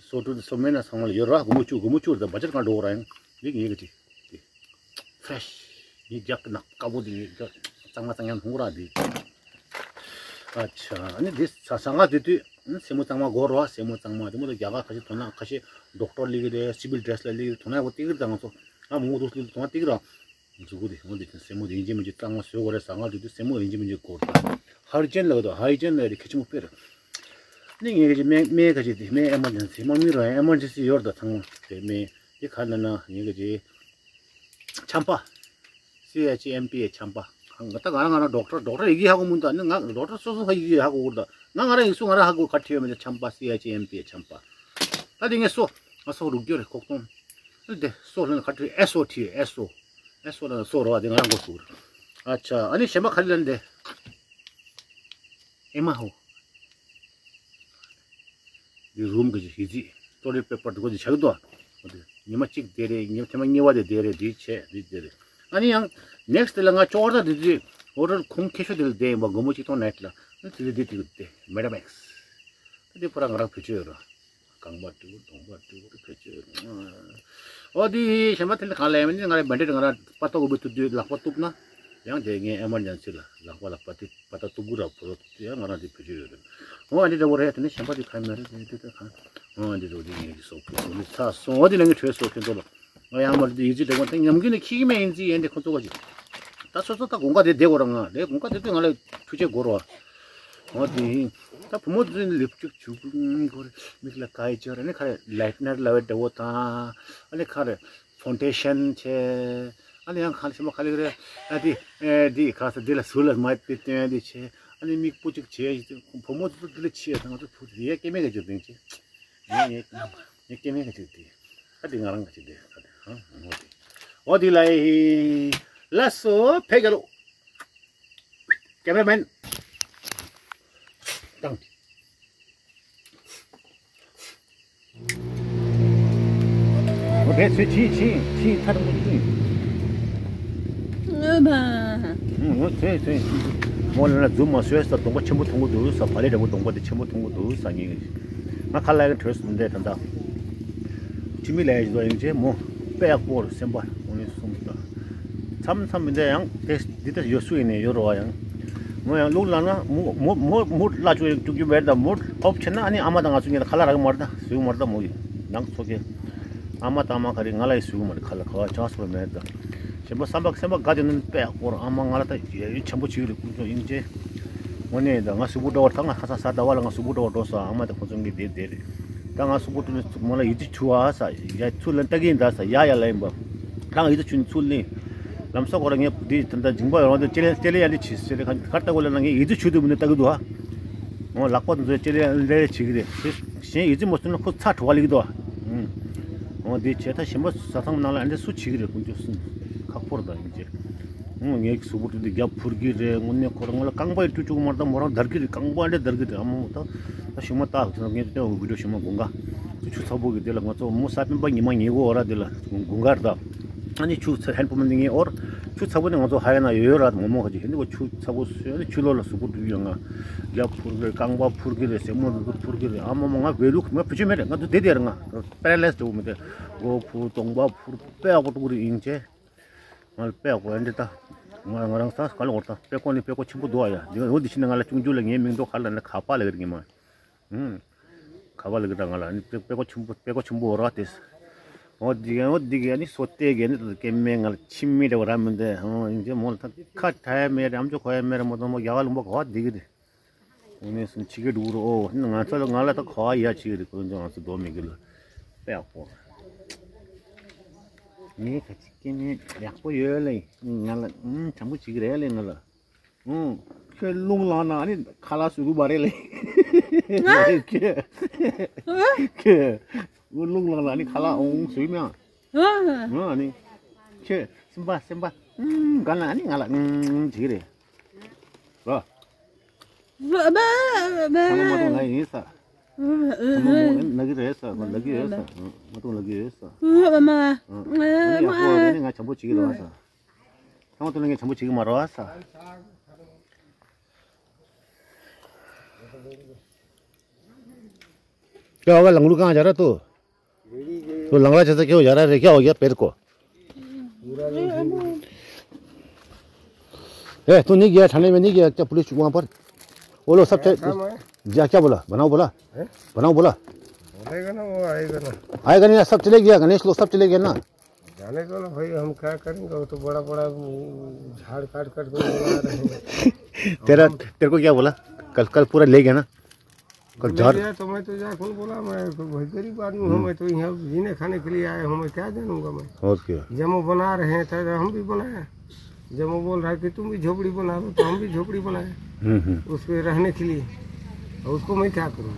སོ་ཏུ་སོ་མེ་ན་ཚང་མ་ལ་ཡོད་ར་དགུ་མོ་བཅུ་དགུ་མོ་བཅུ་ར་ད་བ་ཅར་གང་འགྲོ་ར་ཡང་དེ་ངེས་ཀྱི་ཅིག་དེ་ཕྲེཤ་ངེས་རྒྱག་གི་ནག་དཀར་པོ་དེ་ངེས་གཙང་མ་གཙང་ཡང་ལྷུང་ར་དེ། ཨ་ཆ་ཨ་ནི་དེ་ས་ས་ང་དེ་དུས་སེན་མོ་གཙང་མ་སྒོར་ར་སེན་མོ་གཙང་མ་དེ་མོ་དེ་རྒྱ་གར་ཁ་ཤས་དོ་སྣང་ཁ་ཤས་ཌོག་ཊར་ལི་གི་དེ་སི་བིལ་ཌི་རེ་སི་ལ་ལི་གི་དོ་སྣང་ཡག་པོ་ཏིག་ར་ད་ང་ཚོ་ཨ་མོ་དུ་ལི་དོ་སྣང་ཏིག་ར། གཟུགས་པོ་དེ་ཧོན་དེ་དེ་སེན་མོ་དེ་ཡིན་གཅིག་མིན་གཅིག་གཙང་མ་བཟོས་དགོས་རེད། ཟ་ང་དུས་དུས་སེན་མོ་ཡིན་གཅིག་མིན་གཅིག་དགོས་རེད། ཧའི་ཇེན་ལ་དང་ཧའི་ཇེན་ལ་རེད་ཁེ་ཆེན་པོ་དཔེ་རེད། ནི་ངས་ག་ཅིག་སྨན་སྨན་ག་ཅིག་དེ་སྨན་ཨེ་མར་ཇེན་སི་དམག་མི་རང་ཨེ་མར་ཇེན་སི་ཡོད་རེད་ད་ཚང་མ་དེ་སྨན་དེ་ག་ན་ན་ངས་ག་ཅིག་ ཆམ་པ། སི་ཨེཆ་ཨེམ་པི་ཨེ་ཆམ་པ། ང་ད་ང་རང་ང་རང་ཌོག་ཊར་ཌོག་ཊར་ཡི་གེ་ཧ་གོ་མི་འདུག་ཨ་ནི་ང་ཌོག་ཊར་སོ་སོ་ཧ་ཡི་གེ་ཧ་གོ་གི་འདུག་ང་ང་རང་ཡིག་གཟུགས་ང་རང་ཧ་གོ་ག་བྲིས་ཡོད་མེད་ཆམ་པ། སི་ཨེཆ་ཨེམ་པི་ཨེ་ཆམ་པ། ད་དེ་ངས་སོ། ང་སོ་རུག་རྒྱུ་རེད་ཁོག་སྟོང་། ཨ་དེ་སོ་ལ་ག་བྲིས་ཨེ་སོ་བྲིས་ཨེ་སོ། ཨེ་སོ་ལ་སོ་རོ་བ་དེ་ང་རང་གོ་སུ་རེད། ཨ་ཆ་ཨ་ནི་གཞན་པ་ག་རེ་ལ་འདི། ཨེ་མ་ཧོ། འདི་རུམ་གི་ཡི་ཙི་ཏོ་ལེ་པེ་པར་འདི་གོ་འདི་ཆགས་འདུག་ཉི་མ་གཅིག་དེ་རེད། ཉི་མ་ཐེངས་མ་གཉིས་པ་དེ་དེ་རེད། འདི་བྱས་འདི་དེ་རེད། ཨ་ནི་ཡང་ནེག་སི་ཊི་དེ་ལ་ང་ཅོག་ཙེ་འདི་འདི་འོ་རོ་ཁུངས་ཁེ་ཤོ་དེ་ལ་བསྡད་ཡིན་པ། སྒོར་མོ་གཅིག་སྟོང་ནེཊ་ལ་ཨ་དེ་ལ་འདི་དེ་ལ་བསྡད་མེ་ཊ་མེག་སི། ད་འདི་ཕོ་ར་ང་རང་བེད་སྤྱོད་ཡོད་ར། རྐང་པ་སྤྲུག་གདོང་པ་སྤྲུག་བེད་སྤྱོད་ཡོད་ར། འོ་དེ་གཞན་པ་དེ་ལ་གང་ལ་ཡང་མིན་ང་རང་བེན་ཌེ་ཌི་ང་རང་པ་ཏོག་གི་བུ་ཐུབ་དུས་ལག་པ་གཏུབ་ན། ཡང་དེ་ངས་ཨེ་མར་ཇེན་སི་ལ་ལག་པ་ལ་པ་ཏི་པ་ཏ་གཏུབ་གི་ར་ཕོ་རོ་ཡང་ང་རང་དེ་བེད་སྤྱོད་ཡོད་རེད། འོ་ཨ་འདི་འདྲ་བོ་རེད། དེ་ནས་གཞན་པ་དེ་གང་མེད་རེད། དེ་དེ་དེ་གང་འོ་ཨ་འདི་འདྲ་བོ་དེ་ངས་ཀྱི་སོག་པོ་ཚོ་ནི་ཚ་སོང་། འོ་དེ་ལ་ངས་བྲོས་སོ་ཁྱོད་ཚོ་ལ་ང་ཡང་མ་རེད། དེ་ཡིད་ཆེས་དྲེགས་པ་དེ་ཉམས་རྒུད་ནས་ཁྱི་མེད་ཡིན་ཟིག་ཡིན་དེ་ཁོ་ཚོ་བ་ཞིག་ད་སོ་སོ་ད་དགོང་ཁ་དེ་བསྡད་དགོས་ར། ང་དེ་དགོང་ཁ་དེ་དུས་ང་ལ་ཐུགས་ཆེ་དགོས་ར། འོ་དེ་ཡིན། ད་བུ་མོ་ཚོས་ནི་ལིབ་སྟིག་བྱུག་དགོས་རེད། མིག་ལ་ཀའི་ཅོར་ཨ་ནི་ཁ་རེ་ལའི་ཊ་ནར་ལབ་པའི་འདྲ་བོ་དང་ཨ་ནི་ཁ་རེ། ཕོན་ཌེ་ཤན་བྱས། ཨ་ནི་ཡང་གང་ཞིམ་པོ་ག་ལེ་ག་ལེ། ཨ་དེ་ཨེ་དེ་ག་ས་དེ་ལ་ཟུར་ལ་མ་དེ་སྟོན་དེ་བྱས། ཨ་ནི་མིག་སྤུ་གཅིག་བྱས། བུ་མོ་དེ་ཚོ་དེ་ལ་ཆེ་ཡ་ད་ང་ཚོ་བུ་དེ་ཡ་སྐྱེ་དམན་ག་ཅིག་དེང་ཆེ། ངས་ངས་ངས་སྐྱེ་དམན་ག་ཅིག་དེ། ཨ་དེ་ང་རང་ག་ཅིག་དེ་ཨ་དེ་ཧང་ངོ་དེ། འོ་དེ་ལ་ཧི། ལགས་སོ་ཕེབས་རྒྱ་ལོ། ཀེ་མེ་ར་མེན། དང་། འོ་དེ་ཚོས་ཕྱིན་ཕྱིན་ཕྱིན་ཐར་མོ་ཕྱིན། ཨ་མ། ཨུ་ཚོས་ཚོས། མོ་ལ་ན་རྫུན་མ་ཟོས་ས། གདོང་པ་ཆེན་པོ་མཐོང་གི་འདུག་ས། བག་ལེབ་འདྲ་པོ་གདོང་པ་དེ་ཆེན་པོ་མཐོང་གི་འདུག་ས། ངས་ང་ཁ་ལག་གི་བྲོས་སོང་འདྲ་ད་ད། ཁྱི་མི་ལ་ཡ་ཞིག་ཡིན་ཅེ་མོ། དཔེ་ཡག་པོ་རེད་སེམས་པ། འོ་ནི་གསུངས་ད། མཚམས་མཚམས་མི་འདྲ་ཡང་དེ་འདི་ལྟར་ཡོད་སུ་ཡིན་ནས་ཡོད་རོ་བ་ཡང་། མོ་ཡང་ལུག་ལ་ན་མོ་མོ་མོ་མོ་ལ་བཅུག་བཅུག་རྒྱུ་མེད་ད། མོ་ཨོབ་ཆེ་ན་ཨ་ནི་ཨ་མ་དང་ང་ཚོ་གཉིས་ལ་ཁ་ལག་རག་གི་མ་རེད་ད། ཟུག་མ་རེད་ད། མོ་ཡི་ནང་ཚོ་གི་ཨ་མ་དང་ཨ་མ་ག་རེ་ང་ལ་ཡི་ཟུག་མ་རེད། ཁ་ལག་ག་བ་ཆགས་སོ་མེད་ད། གཞན་པ་བསམ་པ་སེམས་པ་དགའ་དེ་ནི་དཔེ་ཡག་པོ་རེད། ཨ་མ་ང་ལ་ད་ཡ་ཡུལ་ཆེན་པོ་ཅིག་རེད། ཀུན་སྤྱོད་ཡིན་ཅེ། དངོས་གནས་ད་ང་གཟུགས་པོ་འགྲོ་བར་ད་ང་ཁ་སང་གཟའ་ཟླ་བ་ལ་ང་གཟུགས་པོ་འགྲོ་བར་འགྲོ་ས། ཨ་མ་དང་ཁོ་ཚོ་གཉིས་བསྡད་བསྡད་རེད། ད་ང་གཟུགས་པོ་འགྲོ་ནས་མོ་ལ་ཡིད་ཆེས་བྱུང་བ་ས། ཡ་ཚུར་ལ་ལྟ་གིན་ད་ས། ཡ་ཡ་ལ་ཡིན་པ། ད་ང་ཡིད་ཆེས་བྱུང་ནས་ཚུར་ལེན། ལམ་སང་ཁོ་ར་ངས་འདི་ད་ལྟ་འཇིང་པ་ཡོང་དུས་ལྕེ་ལེན་ལྕེ་ལེན་ཡ་ལི་བྱེད་ཟེར་ག་གར་ལྟ་གོ་ལ་ན་ངས་ཡིད་ཆེས་བྱུང་དུས་མི་འདུག་ལྟ་གི་འདུག་ཨ། འོ་ལག་པ་དེ་ཚོས་ལྕེ་ལེན་ལེ་ལེ་བྱེད་ཀྱི་རེད། དེ་གཞན་ཡིད་ཆེས་མ་བྱུང་ན་ཁོ་ཚ་བྲོ་བ་ལེགས་འདུག་ཨ། འོ་དེ་བྱས་ད་གཞན་པ་བཟའ་ཚང་ནང་ལ་ཨ་འདྲ་སུ་བྱེད་ཀྱི་རེད། ཀུན་སྤྱོད་སུ་ཁག་པོ་རེད་ད་ཡིན་ཅེ། ངས་གཟུགས་པོ་དེ་འདི་རྒྱབ་འཕུར་གྱི་རེད། དངོས་གནས་ཁོ་རང་ང་ལ་རྐང་པ་ཡི་སྤྲུལ་བཅུག་མར་ད་མོ་རང་འདར་གྱི་རེད། རྐང་པ་འདྲ་འདར་གྱི་རེད། ཨ་མ་མོ་ད་ད་ཞུ་མ་ད་ངས་ད་བི་ཌིའོ་ཞུ་མ་དགུན་ཁ་ཆུ་ཚ་པོ་གི་དེ་ལ་ང་ཚོ་མོ་གཟའ་སྤེན་པ་ཉི་མ་ཉལ་གོ་ར། དེ་ལ་དགུན་ཁ་རེད་ད། ཨ་ནི་ཆུ་ཚ་ཧན་པོ་མ་འདི་ངས་འོར་ཆུ་ཚ་པོ་ནི་ང་ཚོ་ཧ་ཡ་ན་ཡོད་ཡོད་ར། ངོ་མོ་ཁ་ཅིག་ཧན་དེ་གོ་ཆུ་ཚ་པོ་སོས་ནི་ཆུ་ལོག་ལ་གཟུགས་པོ་འདུག་ཡོད། ང་རྒྱབ་འཕུར་གི་རེད། རྐང་པ་འཕུར་གི་རེད། སེན་མོ་འདི་འཕུར་གི་རེད། ཨ་མ་མོ་ང་བོད་ལུགས་ང་བོད་ཆས་མེད་རེད། ང་ཚོ་བསྡད་བསྡད་རེད། ང་པེ་ར་ལེ་སི་འདྲ་བོ་མི་འདུག་མགོ་འཕུར་གདོང་པ་འཕུར་དཔེ་ཡག་པོ་འདུག་རེད་ཡིན་ཅེ། ང་ལ་དཔེ་ཡག་པོ་ཨེ་འདྲ་ད། ང་ང་རང་ས་ག་ལ་འོར་ད་དཔེ་ཀོ་ནི་དཔེ་ཀོ་ཆེན་པོ་འདུག་ཨ་ཡ། འདི་འོ་འདི་ཕྱི་ནས་ང་ལ་ཆུང་ཆུང་ལ་ངའི་མིང་འདོགས་ག་ལ་ན་ག་པ་ལ་གི་རེད་ངེས་མ། ཧུམ། ག་པ་ལ་གི་ད་ང་ལ་ནི་དཔེ་དཔེ་ཀོ་ཆེན་པོ་དཔེ་ཀོ་ཆེན་པོ་འོར་བ་དེ། འོ་འདི་ག་འོ་འདི་ག་ནི་སོ་ཏེ་ག་ནི་ད་སྐྱེ་མེད་ང་ལ་ཁྱི་མེད་འདྲ་བ་ར་མི་འདུག་ཧང་ཡིན་ཅེ་མོ་ལ་ད་ཁ་ཁྲ་ཡ་མེད་རེད། ཨམ་ཅོག་གོ་ཡ་མེད་རེད། མོ་ད་མོ་རྒྱ་གར་ལུང་པ་ག་བ་འདི་གི་རེད། འོ་ནས་སུ་ཕྱི་གི་འགྲོ་རོ། འོ་ང་ཚོ་ལ་ང་ལ་ད་ག་བ་ཡ་ཕྱི་གི་རེད། ཁོ་ཚོ་ང་ཚོ་འདོ་མི་གི་ལ་དཔེ་ཡག་པོ། ངས་ཁ་ཅིག་སྐྱེ་མེད་ཡག་པོ་ཡོད་ལེ། ང་ལ་ཨུམ་བྱམས་པོ་བྱེད་ཀྱི་རེད་ལེ་ང་ལ། ཨུམ། ཁྱོད་རླུང་ལངས་ན་ཨ་ནི་ཁ་ལག་བཟོ་གི་མ་རེད་ལེ། ང་། ཁྱོད། ཨ། ཁྱོད། རླུང་ལངས་ན་ཨ་ནི་ཁ་ལག་འོང་བཟོས་མྱང་། ཨ། ཨ་ནི། ཁྱོད་སེམས་པ་སེམས་པ། ཨུམ་ག་ན་ཨ་ནི་ང་ལ་ཨུམ་བྱེད་ཀྱི་རེད། རོ། ཚང་མ་མ་གཏོང་ང་ཡིན་ས། ཚང་མ་མོ་ན་གི་རེད་ས། ང་ལ་གི་ཡོད་ས། མ་གཏོང་ལ་གི་ཡོད་ས། ཨ་ནི་ཡག་པོ་རེད་ནི་ང་བྱམས་པོ་བྱེད་ཀྱི་རེད་བ་ས། ཚང་མ་ཐུག་ན་ངས་བྱམས་པོ་བྱེད་ཀྱི་མ་རེད་བ་ས། क्या होगा लंगड़ू कहाँ जा रहा तू? तो लंगड़ा जैसा क्यों जा रहा है? क्या हो गया पैर को? ए, तू नहीं गया थाने में, नहीं गया क्या पुलिस वहाँ पर? वो लोग सब चले, क्या बोला? बनाओ बोला? बनाओ बोला? बोलेगा ना, वो आएगा ना। आएगा नहीं, सब चले गया, गणेश लोग सब चले गया ना। जाने दो ना भाई, हम क्या करेंगे? वो तो बड़ा बड़ा झाड़ काट काट के बना रहे हैं। तेरा, तेरे को क्या बोला? कल, कल पूरा ले गया ना? कल मैं जा गया तो मैं तो जाकर बोला, "मैं तो बहुत गरीब आदमी हूँ, हम्म। मैं तो यहाँ जीने खाने के लिए आया हूँ, मैं क्या जानूंगा मैं?" और क्या? जब वो बना रहे हैं तो हम भी बनाए। जब वो बोल रहा है कि तुम भी झोपड़ी बना लो, तो हम भी झोपड़ी बनाए हम्म, हम्म। उसके रहने के लिए। और उसको मैं क्या करूँ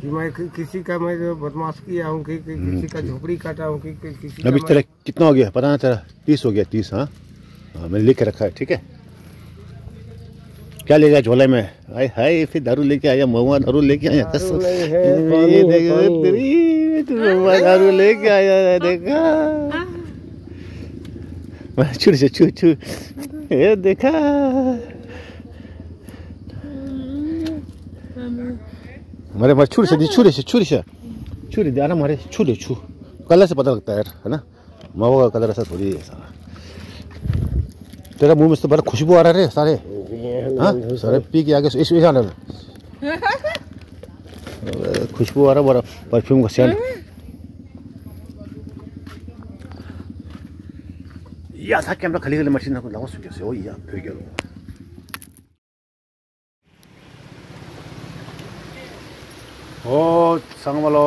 कि मैं कि-, किसी का मैं जो बदमाश किया हूँ कि, कि हम्म, किसी का ठीक। झोपड़ी काटा हूँ कि, कि किसी का अभी मैं तेरा कितना हो गया? पता ना तेरा, तीस हो गया, तीस। हाँ, हाँ, मैंने लिख के रखा है, ठीक है? क्या ले गया झोले में? हाय हाय, फिर दारू लेके आया, महुआ दारू लेके आया, दारू कसम। नहीं है, ये पानी है, देखो, पानी। तेरी, तू महुआ दारू लेके आया है, देखा? छुड़ से, छू, छू। ये देखा? मारे, मारे, छुड़ से, दी, छुड़ से, छुड़ से। छुड़ दे, आना मारे, छुड़ दे, छू। कलर से पता लगता है यार, है ना? मावा का कलर ऐसा थोड़ी है सारा। तेरा मुंह में से तो बड़ा खुशबू आ रहा है रे सारे। हाँ? सारे पी के आगे इस, इस, इस, खुशबू आ रहा बड़ा परफ्यूम का सेंट। या था कैमरा खाली खाली मशीन को लाओ सुके से ओ या फिर गयो। ཨོ་ཚང་མ་ལོ།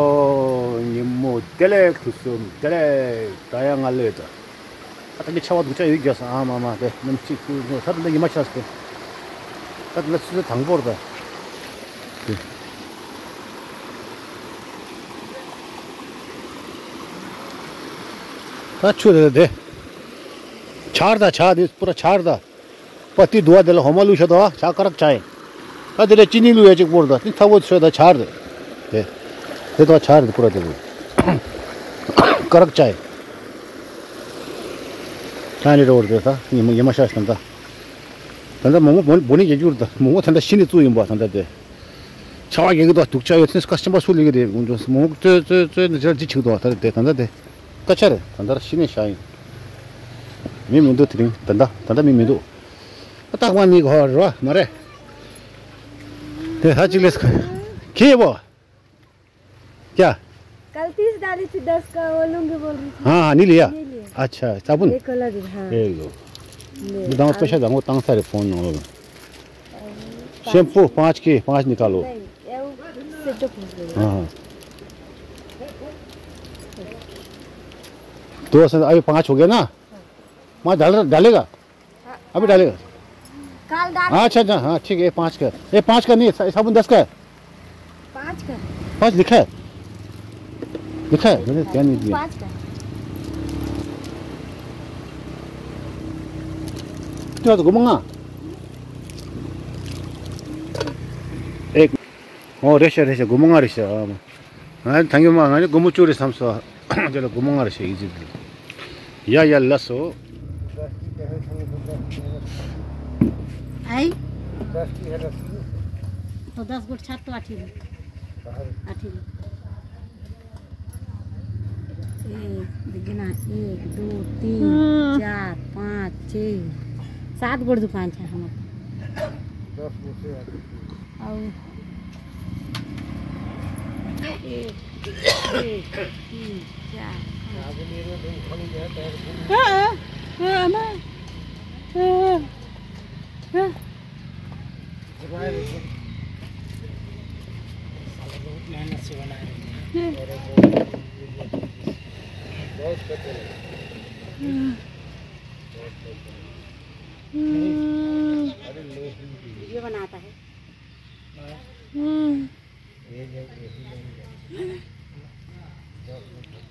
ཉིན་མོ་བདེ་ལེགས། དུས་གསུམ་བདེ་ལེགས། ད་ཡང་ང་ལོས་ད། ཨ་ད་གི་ཆ་བ་སྡུག་ཅག་ཡོད་རྒྱུ་ས་ཨ་མ་མ་དེ་ནམ་གཅིག་ཏུ་ད་ད་ཡི་མ་ཆགས་ཏེ། ད་ད་ཆུ་ཚོད་དང་པོར་ད། ད་ཆུ་རེད་དེ། ཆར་ད་ཆར་དེ་པུ་ར་ཆར་ད། པ་ཏི་དུ་བ་དེ་ལ་ཧོ་མ་ལུ་ཤ་དོ་ཆ་ཀ་རག་ཆ་ཡིན། ད་དེ་ལ་ཅི་ནི་ལུ་ཡ་ཅིག་པོར་ད་ཏི་ཐ་བོ་ཚོད་ད་ཆར་དེ། དེ་དེ་དོ་ཆར་དེ་པུ་ར་དེ་ལུ། ཀ་རག་ཆ་ཡིན། ཆ་ནི་རོ་བར་དེ་ད་ཉི་མ་ཉི་མ་ཤ་ཤམ་ད། ད་ད་མོ་མོ་བོ་ནི་ཡ་རྒྱུར་ད་མོ་མོ་ད་ད་ཤི་ནི་ཙུ་ཡིན་པ་ད་ད་དེ། ཆ་བ་རྒྱག་གི་དོ་སྡུག་ཅག་ཡོད་ཚེ་ཁ་ཆེན་པ་སུ་ལི་གི་དེ་མོ་མོ་ཙོ་ཙོ་ཙོ་ནི་ཅར་ཅི་ཆིག་དོ་ད་དེ་ད་ད་དེ། སྐད་ཆ་རེད། ད་ལྟ་ཤི་ནས་བཞག་ཡིན། མི་མི་འདུག་དེ་རིང་ད་ལྟ་ད་ལྟ་མི་མི་འདུག་ཨ་སྟག་མ་མི་གོ་རོ་མ་རེད། དེ་ཧ་ཅིག་ལས་ཁྱེད་པོ། ཀྱ། कल तीस डाली थी, दस का वो लूंगी बोल रही थी। हाँ हाँ, नहीं लिया। नहीं लिया। अच्छा, साबुन। एक अलग है, हाँ। एक दो। ले, दांव अब पैसा दांव तंग सारे फोन न हो। शैम्पू पाँच के पाँच निकालो। नहीं, ये वो सेट अप हो गया। हाँ हाँ। दो से अभी पाँच हो गया ना। वहाँ डाल डालेगा। अभी डालेगा। काल डाल। अच्छा अच्छा, हाँ ठीक है, ये पाँच का, ये पाँच का नहीं है, सा- साबुन दस का है। पाँच का। पाँच लिखा है। लिखा है, मैंने ध्यान नहीं दिया। पाँच का। क्या तो घूमूंगा। एक। ओ रेशा रेशा घूमूंगा रेशा। ང་ཐང་གི་མ་ང་ནི་སྒོར་མོ་བཅུ་རེ་བསམ་སོང་། དེ་ལ་སྒོར་མོ་ལྔ་རེ་བྱས་ཡིན་ཟེར། ཡ་ཡ་ལ་སོ། आई। तो दस गुट छाट तो आठी में। आठी में। एक, देखना, एक, दो, तीन, हम्म। चार, पाँच, छः, सात गुट दुकान है हमारे। और एक, एक, तीन, चार, पाँच। हाँ, हाँ, हाँ, हाँ, हाँ। साला बहुत मेहनत से बनाए रहते हैं। वीडियो बनाता है।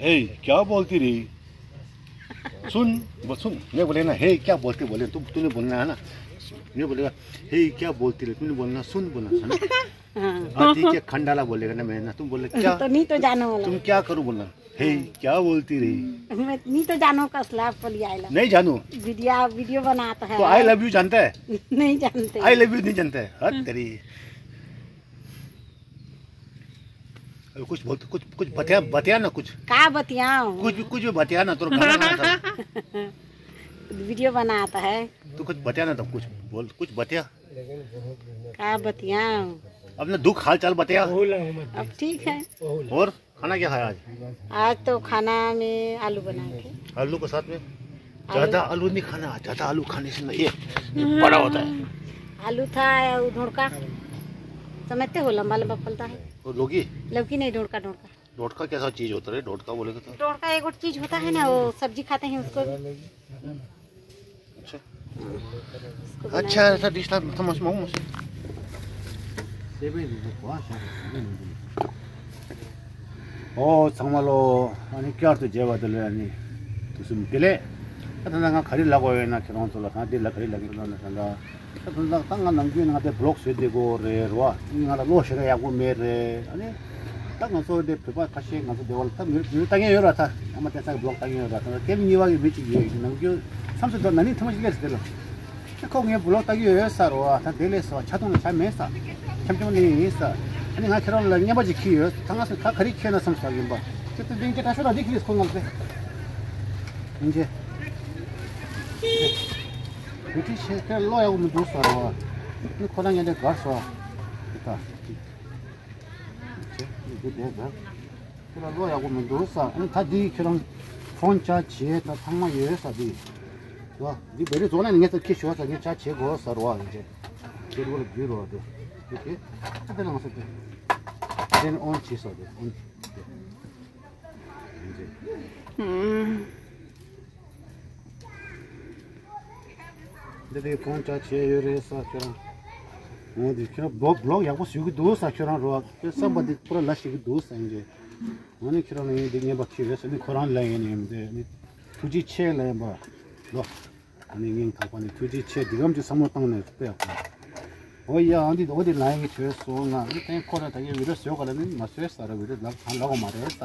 ए, क्या बोलती रही? सुन, वो सुन, मैं बोले ना, "हे, क्या बोलती?" बोले, "तू, तूने बोलना है ना।" मैं बोलेगा, "हे, क्या बोलती रही?" तूने बोलना, "सुन," बोलना, है ना? हाँ। हाथी के खंडाला बोलेगा ना, मैं ना, तुम बोले, "क्या?" तो नहीं तो जानो बोला। "तुम क्या करो?" बोलना। हे, क्या बोलती रही? मैं नहीं तो जानो कसला बोली आई लव। नहीं जानू। वीडियो, वीडियो बनाता है। तो आई लव यू जानता है? नहीं जानते। आई लव यू नहीं जानता है? हद तेरी। अरे कुछ बोल, कुछ, कुछ बतिया, बतिया ना कुछ। का बतियाऊं? कुछ भी, कुछ भी बतिया ना, तो गाना ना था। वीडियो बनाता है। तू कुछ बतिया ना, तो कुछ बोल, कुछ बतिया। का बतियाऊं? अपना दुख हाल चाल बतिया। अब ठीक है। और? खाना क्या खाया आज? आज तो खाना में आलू बनाए थे। आलू के साथ में? आलू। ज्यादा आलू नहीं खाना, ज्यादा आलू खाने से ना ये, ये बड़ा होता है। आलू था, वो धोड़का। समझते हो, लंबा लंबा फलता है। वो लौकी? लौकी नहीं, डोड़का, डोड़का। डोड़का कैसा चीज होता है? डोड़का बोले तो। डोड़का एक और चीज होता है ना, वो सब्जी खाते हैं उसको। अच्छा। उसको बनाते हैं। अच्छा, ऐसा डिश था, समझ में। ཨོ་ཚང་མ་ལོ། ཨ་ནི་བསྐྱར་དུ་མཇལ་བ་དེ་ལ་ཨ་ནི་དུས་གསུམ་བདེ་ལེགས། ད་ད་ང་ག་རེ་ལབ་དགོས་ཡོད་ན། ཁྱེད་རང་ཚོ་ལ་ད་འདི་ལ་ག་རེ་ལབ་ཀྱི་ཡོད་ན། ད་ད་ད་ད་ང་ནམ་རྒྱུན་ང་དེ་བི་ལོག་བཟོས་བསྡད་དགོས་རེད་རོ། ཨ་ནི་ང་ལ་བློ་ཞེ་དྲག་ཡག་པོ་མེད་རེད། ཨ་ནི་ད་ང་ཚོ་དེ་བོད་པ་ཁ་ཤས་ང་ཚོ་དེ་བ་ལ་ད་མི་མི་ལྟ་མཁན་ཡོད་ར། ད་ཨ་མ་བསྟན་འཛིན་གྱི་བི་ལོག་ལྟ་མཁན་ཡོད་ར། ད་ཀེམ་གཉིས་པ་གི་མི་གཅིག་ཡོད། ནམ་རྒྱུན་མཚམས་སུ་ད་ན་ནིང་ཐུ་མ་ཞིག་སླེབས་སོང་དེ་ལ། ཁོ་ངའི་བི་ལོག་ལྟ་གི་ཡོད་ས་རོ། ད་དེ་ལས་སོ་ཆ་ཐུང་ལ་ཆ་མེད་ས། འཆམ་འཆམ་ལེན་ཡིན་ས། ཨ་ནི་ང་ཁྱེད་རང་ལ་རྔན་པ་ཅིག་ཁྱེར་ཡོད། ད་ང་སོ་ད་ག་རེ་ཁྱེར་ན་བསམ་ས་ཡིན་པ། ཁྱེད་ཚོ་འདི་ཁྱེད་ད་ཤོ་ར་འདི་ཁྱེར་ཁོ་ང་ལ་ཟེ། ཡིན་ཅེ། འདི་ཁྱེད་ཁྱེད་བློ་ཡག་པོ་མི་འདུག་ས་རོ། ནི་ཁོ་རང་ངན་འདྲ་དགའ་སོ། འདི་ད། ཁྱེད་འདི་དེ་དགའ། ཁྱོད་ལ་བློ་ཡག་པོ་མི་འདུག་ས། ཨ་ནི་ད་འདི་ཁྱོད་རང་ཕོན་ཆ་བྱེད་ད་ཚང་མ་ཡོད་ས་འདི། ཡ། འདི་བེ་རི་རྫོང་ནས་ངས་ད་ཁྱི་ཞོ་ས་ངས་ཆ་བྱེད་དགོས་ས་རོ་ཨ་ཡིན་ཅེ། ཁྱེད་རོ་ལ་རྒྱུ་རོ་དེ། དེ་དེ། ད་དེ་ལ་ང་ས་དེ། དེ་ནི་ཨོན་བྱེད་ས་དེ་ཨོན། ཡིན་ཅེ། འདི་དེ་ཕོན་ཆ་བྱེད་ཡོད་རེད་ས་ཁྱོད་རང་། འོ་དེ་ཁྱོད་རང་བི་ལོག་བི་ལོག་ཡག་པོ་བཟོ་གི་འདུག་ས། ཁྱོད་རང་རོ་ཁྱོད་བསམ་པ་འདི་པུ་ར་ལ་ཞིག་གི་འདུག་ས་ཡིན་ཅེ། ཨ་ནི་ཁྱེད་རང་ལ་ཡིན་འདི་རྔན་པ་ཁྱེར་ཡོད་ཟེར་ནི་ཁོ་རང་ལ་ཡིན་ནི་ཡིན་ཏེ་ནི་ཐུགས་རྗེ་ཆེ་ལ་ཡིན་པ་ལོ། ཨ་ནི་སྙིང་ཐག་པ་ནས་ཐུགས་རྗེ་ཆེ། འདི་གམ་གྱི་བསམ་བློ་བཏང་ནས་དཔེ་ཡག་པོ། ཨོ་ཡ་ཨ་འདི་ཨོ་འདི་ལ་ཡིན་གྱི་བྱོས་སོང་ང་ནི་ཐེངས་ཁོ་ར་ད་གིན་བི་ཌིའོ་བཟོས་ག་ལ་ནི་མ་བཟོས་ས་ར་བི་ཌིའོ་ལབ་གང་ལབ་གོ་མ་རེད་ས།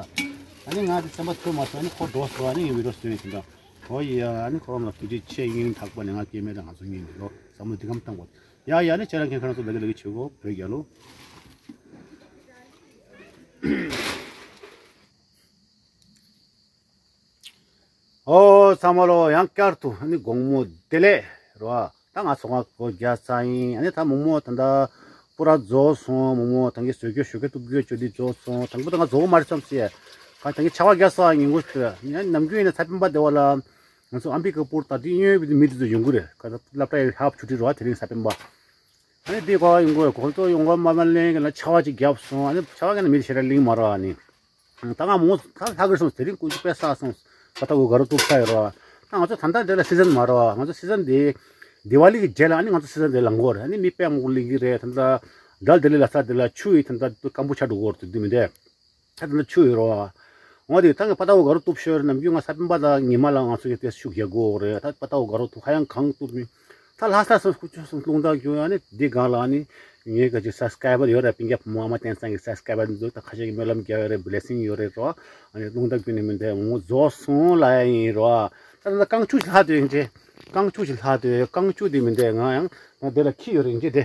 ཨ་ནི་ང་འདི་སེམས་པ་ཐོས་མ་སོང་། ཨ་ནི་ཁོ་འགྲོ་སོང་། ཨ་ནི་ངས་བི་ཌིའོ་བཟོས་ཡིན་ད། ཨོ་ཡ་ཨ་ནི་ཁོ་རང་ལ་ཐུགས་རྗེ་ཆེ། སྙིང་ཐག་པ་ནས་ང་སྐྱེ་དམན་དང་ང་ཚོ་གཉིས་འདི་ལོ་བསམ་བློ་འདི་གམ་བཏང་གོ། ཡ་ཡ་ནི་ཁྱེད་རང་ཁྱེད་ཁ་རང་ཚོ་ལ་གི་ལ་གི་བྱེད་གོ་བོད་རྒྱལ་ལོ། ཨོ་ཚང་མ་ལོ། ཡང་བསྐྱར་དུ་ནི་དགོང་མོ་བདེ་ལེགས་རོ། ད་ང་ཚོ་ང་སྒོ་རྒྱག་ས་ཡིན། ཨ་ནི་ད་མོག་མོག་ད་ད་པུ་ར་རྫོགས་སོང་། མོག་མོག་ད་གིན་བཟོ་རྒྱུ་ཞོ་གི་གཏུབ་རྒྱུ་ཅོ་འདི་རྫོགས་སོང་། དང་པོ་ད་ང་རྫོགས་མ་རེད་བསམ་སི་ཡ། ད་གིན་ཆར་པ་རྒྱག་ས་ཉིན་གུང་ཞིག་ཡང་ནམ་རྒྱུན་ཡིན་ན་ཚ་པན་པ་བདེ་བ་ལ་ང་ཚོ་ཨམ་པི་ཀ་པུར་ད་དེ་གཡོན་པའི་མི་དེ་ཚོ་ཡོང་གི་རེད། ཁ་ད་སློབ་གྲྭ་ཡི་ཧབ་ཆུ་ཊི་རོ། དེ་རིང་ཚ་པན་པ། ཨ་ནི་དེ་ག་ཡོང་གི་རེད། ཁོ་ཚོ་ཡོང་ག་མ་མ་ལེན་གི་ལ་ཆར་པ་ཅིག་བརྒྱབ་སོང་། ཨ་ནི་ཆར་པ་གི་ན་མི་ཞེ་དྲག་ལིང་མ་ར་ཨ་ནི། ད་ང་མོ་ད་ལྷག་གི་སོང་། དེ་རིང་ཀུན་གྱིས་དཔེ་ས་སོང་། ད་ལྟ་འུ་ག་རུ་གཏུབ་ས་ཡོད་ར། ད་ང་ཚོ་ད་ལྟ་འདི་ལ་སི་ཛན་མ་ར། ང་ཚོ་སི་ཛན་འདི་དི་ཝ་ལི་གི་རྗེས་ལ་ཨ་ནི་ང་ཚོ་སི་ཛན་འདི་ལང་གོ་རེད། ཨ་ནི་མི་དཔེ་མང་པོ་ལིང་གི་རེད། ད་ལྟ་འདྲ་ལྡི་ལི་ལ་ས་འདི་ལ་ཆུ་ཡི་ད་ལྟ་སྐམ་པོ་ཆགས་འགྲོ་གོ་རེད། དེ་མི་འདྲ། ད་ད་ཆུ་ཡོད་རོ། འོ་དེ་ད་ང་པ་ཏའོ་ག་རུ་གཏུབ་ཤོར། ནམ་རྒྱུན་ང་ས་པན་པ་དང་ཉི་མ་ལ་ང་ཚོ་གི་དེ་ཤུགས་རྒྱག་གོ་རེད། ད་པ་ཏའོ་ག་རུ་གཏུབ་ཧ་ཡང་གང་གཏུབ་མི། ད་ལྷ་ས་སོང་སྐུ་ཆུ་སོང་རླུང་རྟ་རྒྱུ། ཨ་ནི་འདི་སྒང་ལ་ཨ་ནི་ངའི་ག་ཅིག་སབ་སི་ཀ་རའི་བར་ཡོད་ར། སྤུན་ཀྱག་བུ་མོ་ཨ་མ་བསྟན་སངས་ཀྱི་སབ་སི་ཀ་རའི་བར་འདུག་ད་ཁ་ཤས་ཀྱི་སྨོན་ལམ་རྒྱག་ཡོད་རེད། བི་ལེ་སིང་ཡོད་རེད་རོ། ཨ་ནི་རླུང་རྟ་རྒྱུ་ནི་མི་འདུག་མོ་རྫོགས་སོང་ལ་ཡིན་རོ། ད་ད་རྐང་ཆུ་ཞིག་ལྷག་འདུག་ཡིན་ཅེ། རྐང་ཆུ་ཞིག་ལྷག་འདུག་རྐང་ཆུ་དེ་མི་འདུག་ང་ཡང་ང་དེ་ལ་ཁྱི་ཡོད་རེད་ཡིན་ཅེ། དེ།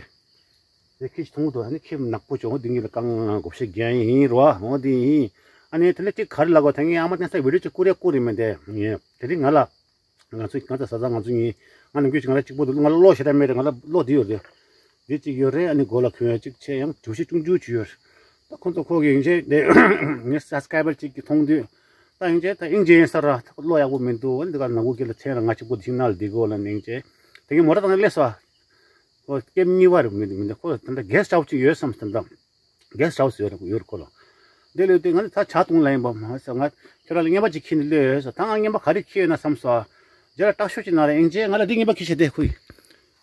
དེ་ཁྱི་ཞིག་མཐོང་གི་འདུག་ཨ་ནི་ཁྱི་ནག་པོ་བྱུང་། འདི་གཉིས་ལ་རྐང་བགོ་བཤའ་རྒྱག་ཡིན་རོ། འོ་དེ་ཡིན། ཨ་ནི་དེ་ལ་གཅིག་ག་རེ་ལབ་དགོས། ད་ངས་ཨ་མ་བསྟན་སངས་བི་ཌིའོ་གཅིག་བསྐུར་ཡ་བསྐུར་ཡིན་མིན་དེ། དེ་རིང་ང་ལ། ང་ཚོ་ང་ཚོ་བཟའ་ཚང་ང་ཚོ་གཉིས། ང་ནམ་རྒྱུན་ཅིག་ང་ལ་གཅིག་པོ་འདུག་ང་ལ་གློག་ཞེ་དྲག་མེད་རེད། ང་ལ་གློག་འདི་ཡོད་རེད། འདི་གཅིག་ཡོད་རེད། ཨ་ནི་མགོ་ལ་གྱོན་ཡ་གཅིག་བྱས། ཡང་གྲུ་བཞི་ཆུང་ཆུང་ཅིག་ཡོད་རེད། ད་ཁོ་ཚོ་ཁོ་གི་ཡིན་ཅེ་དེ་ངའི་སབ་སི་ཀ་རའི་བར་གཅིག་གིས་མཐོང་དུས། ད་ཡིན་ཅེ་ད་ཨིན་ཇི་ཡིན་ས་ར། ད་གློག་ཡག་པོ་མི་འདུག་ཨ་ནི་འདི་ག་ནང་ཁུལ་གྱི་ལ་མཚན་ར་ང་གཅིག་པོ་འདི་ནང་ལ་བསྡད་དགོས་ལ་ནི་ཡིན་ཅེ། དེ་གི་མོ་ར་ད་ང་སླེབས་སོང་། ཁོ་ཀེམ་གཉིས་པ་རེད། མི་འདུག་མི་འདུག་ཁོ་ད་ལྟ་གེ་སི་ཊི་ཧའུ་སི་ཅིག་ཡོད་བསམ། ད་ལྟ་གེ་སི་ཊི་ཧའུ་སི་ཡོད་རེད། ཡོད་རེད་ཁོ་ལ། དེ་ལས་དེ་ང་ནི་ད་ཇ་འཐུང་ལ་ཡིན་པ་མ་ཟད་ང་ཁྱོད་རང་ལ་རྔན་པ་ཅིག་ཁྱེར་ནས་སླེབས་ཡོད་ཟེར། ད་ང་རྔན་པ་ག་རེ་ཁྱེར་ཡོད་ན་བསམ་སོང་། རྗེས་ལ་སྐྲག་ཤོས་ཅིག་ན་ར་ཨིན་ཇི་ང་ལ་འདི་རྔན་པ་ཁྱེར་ཤེས་དེ་ཁུ་ཡི།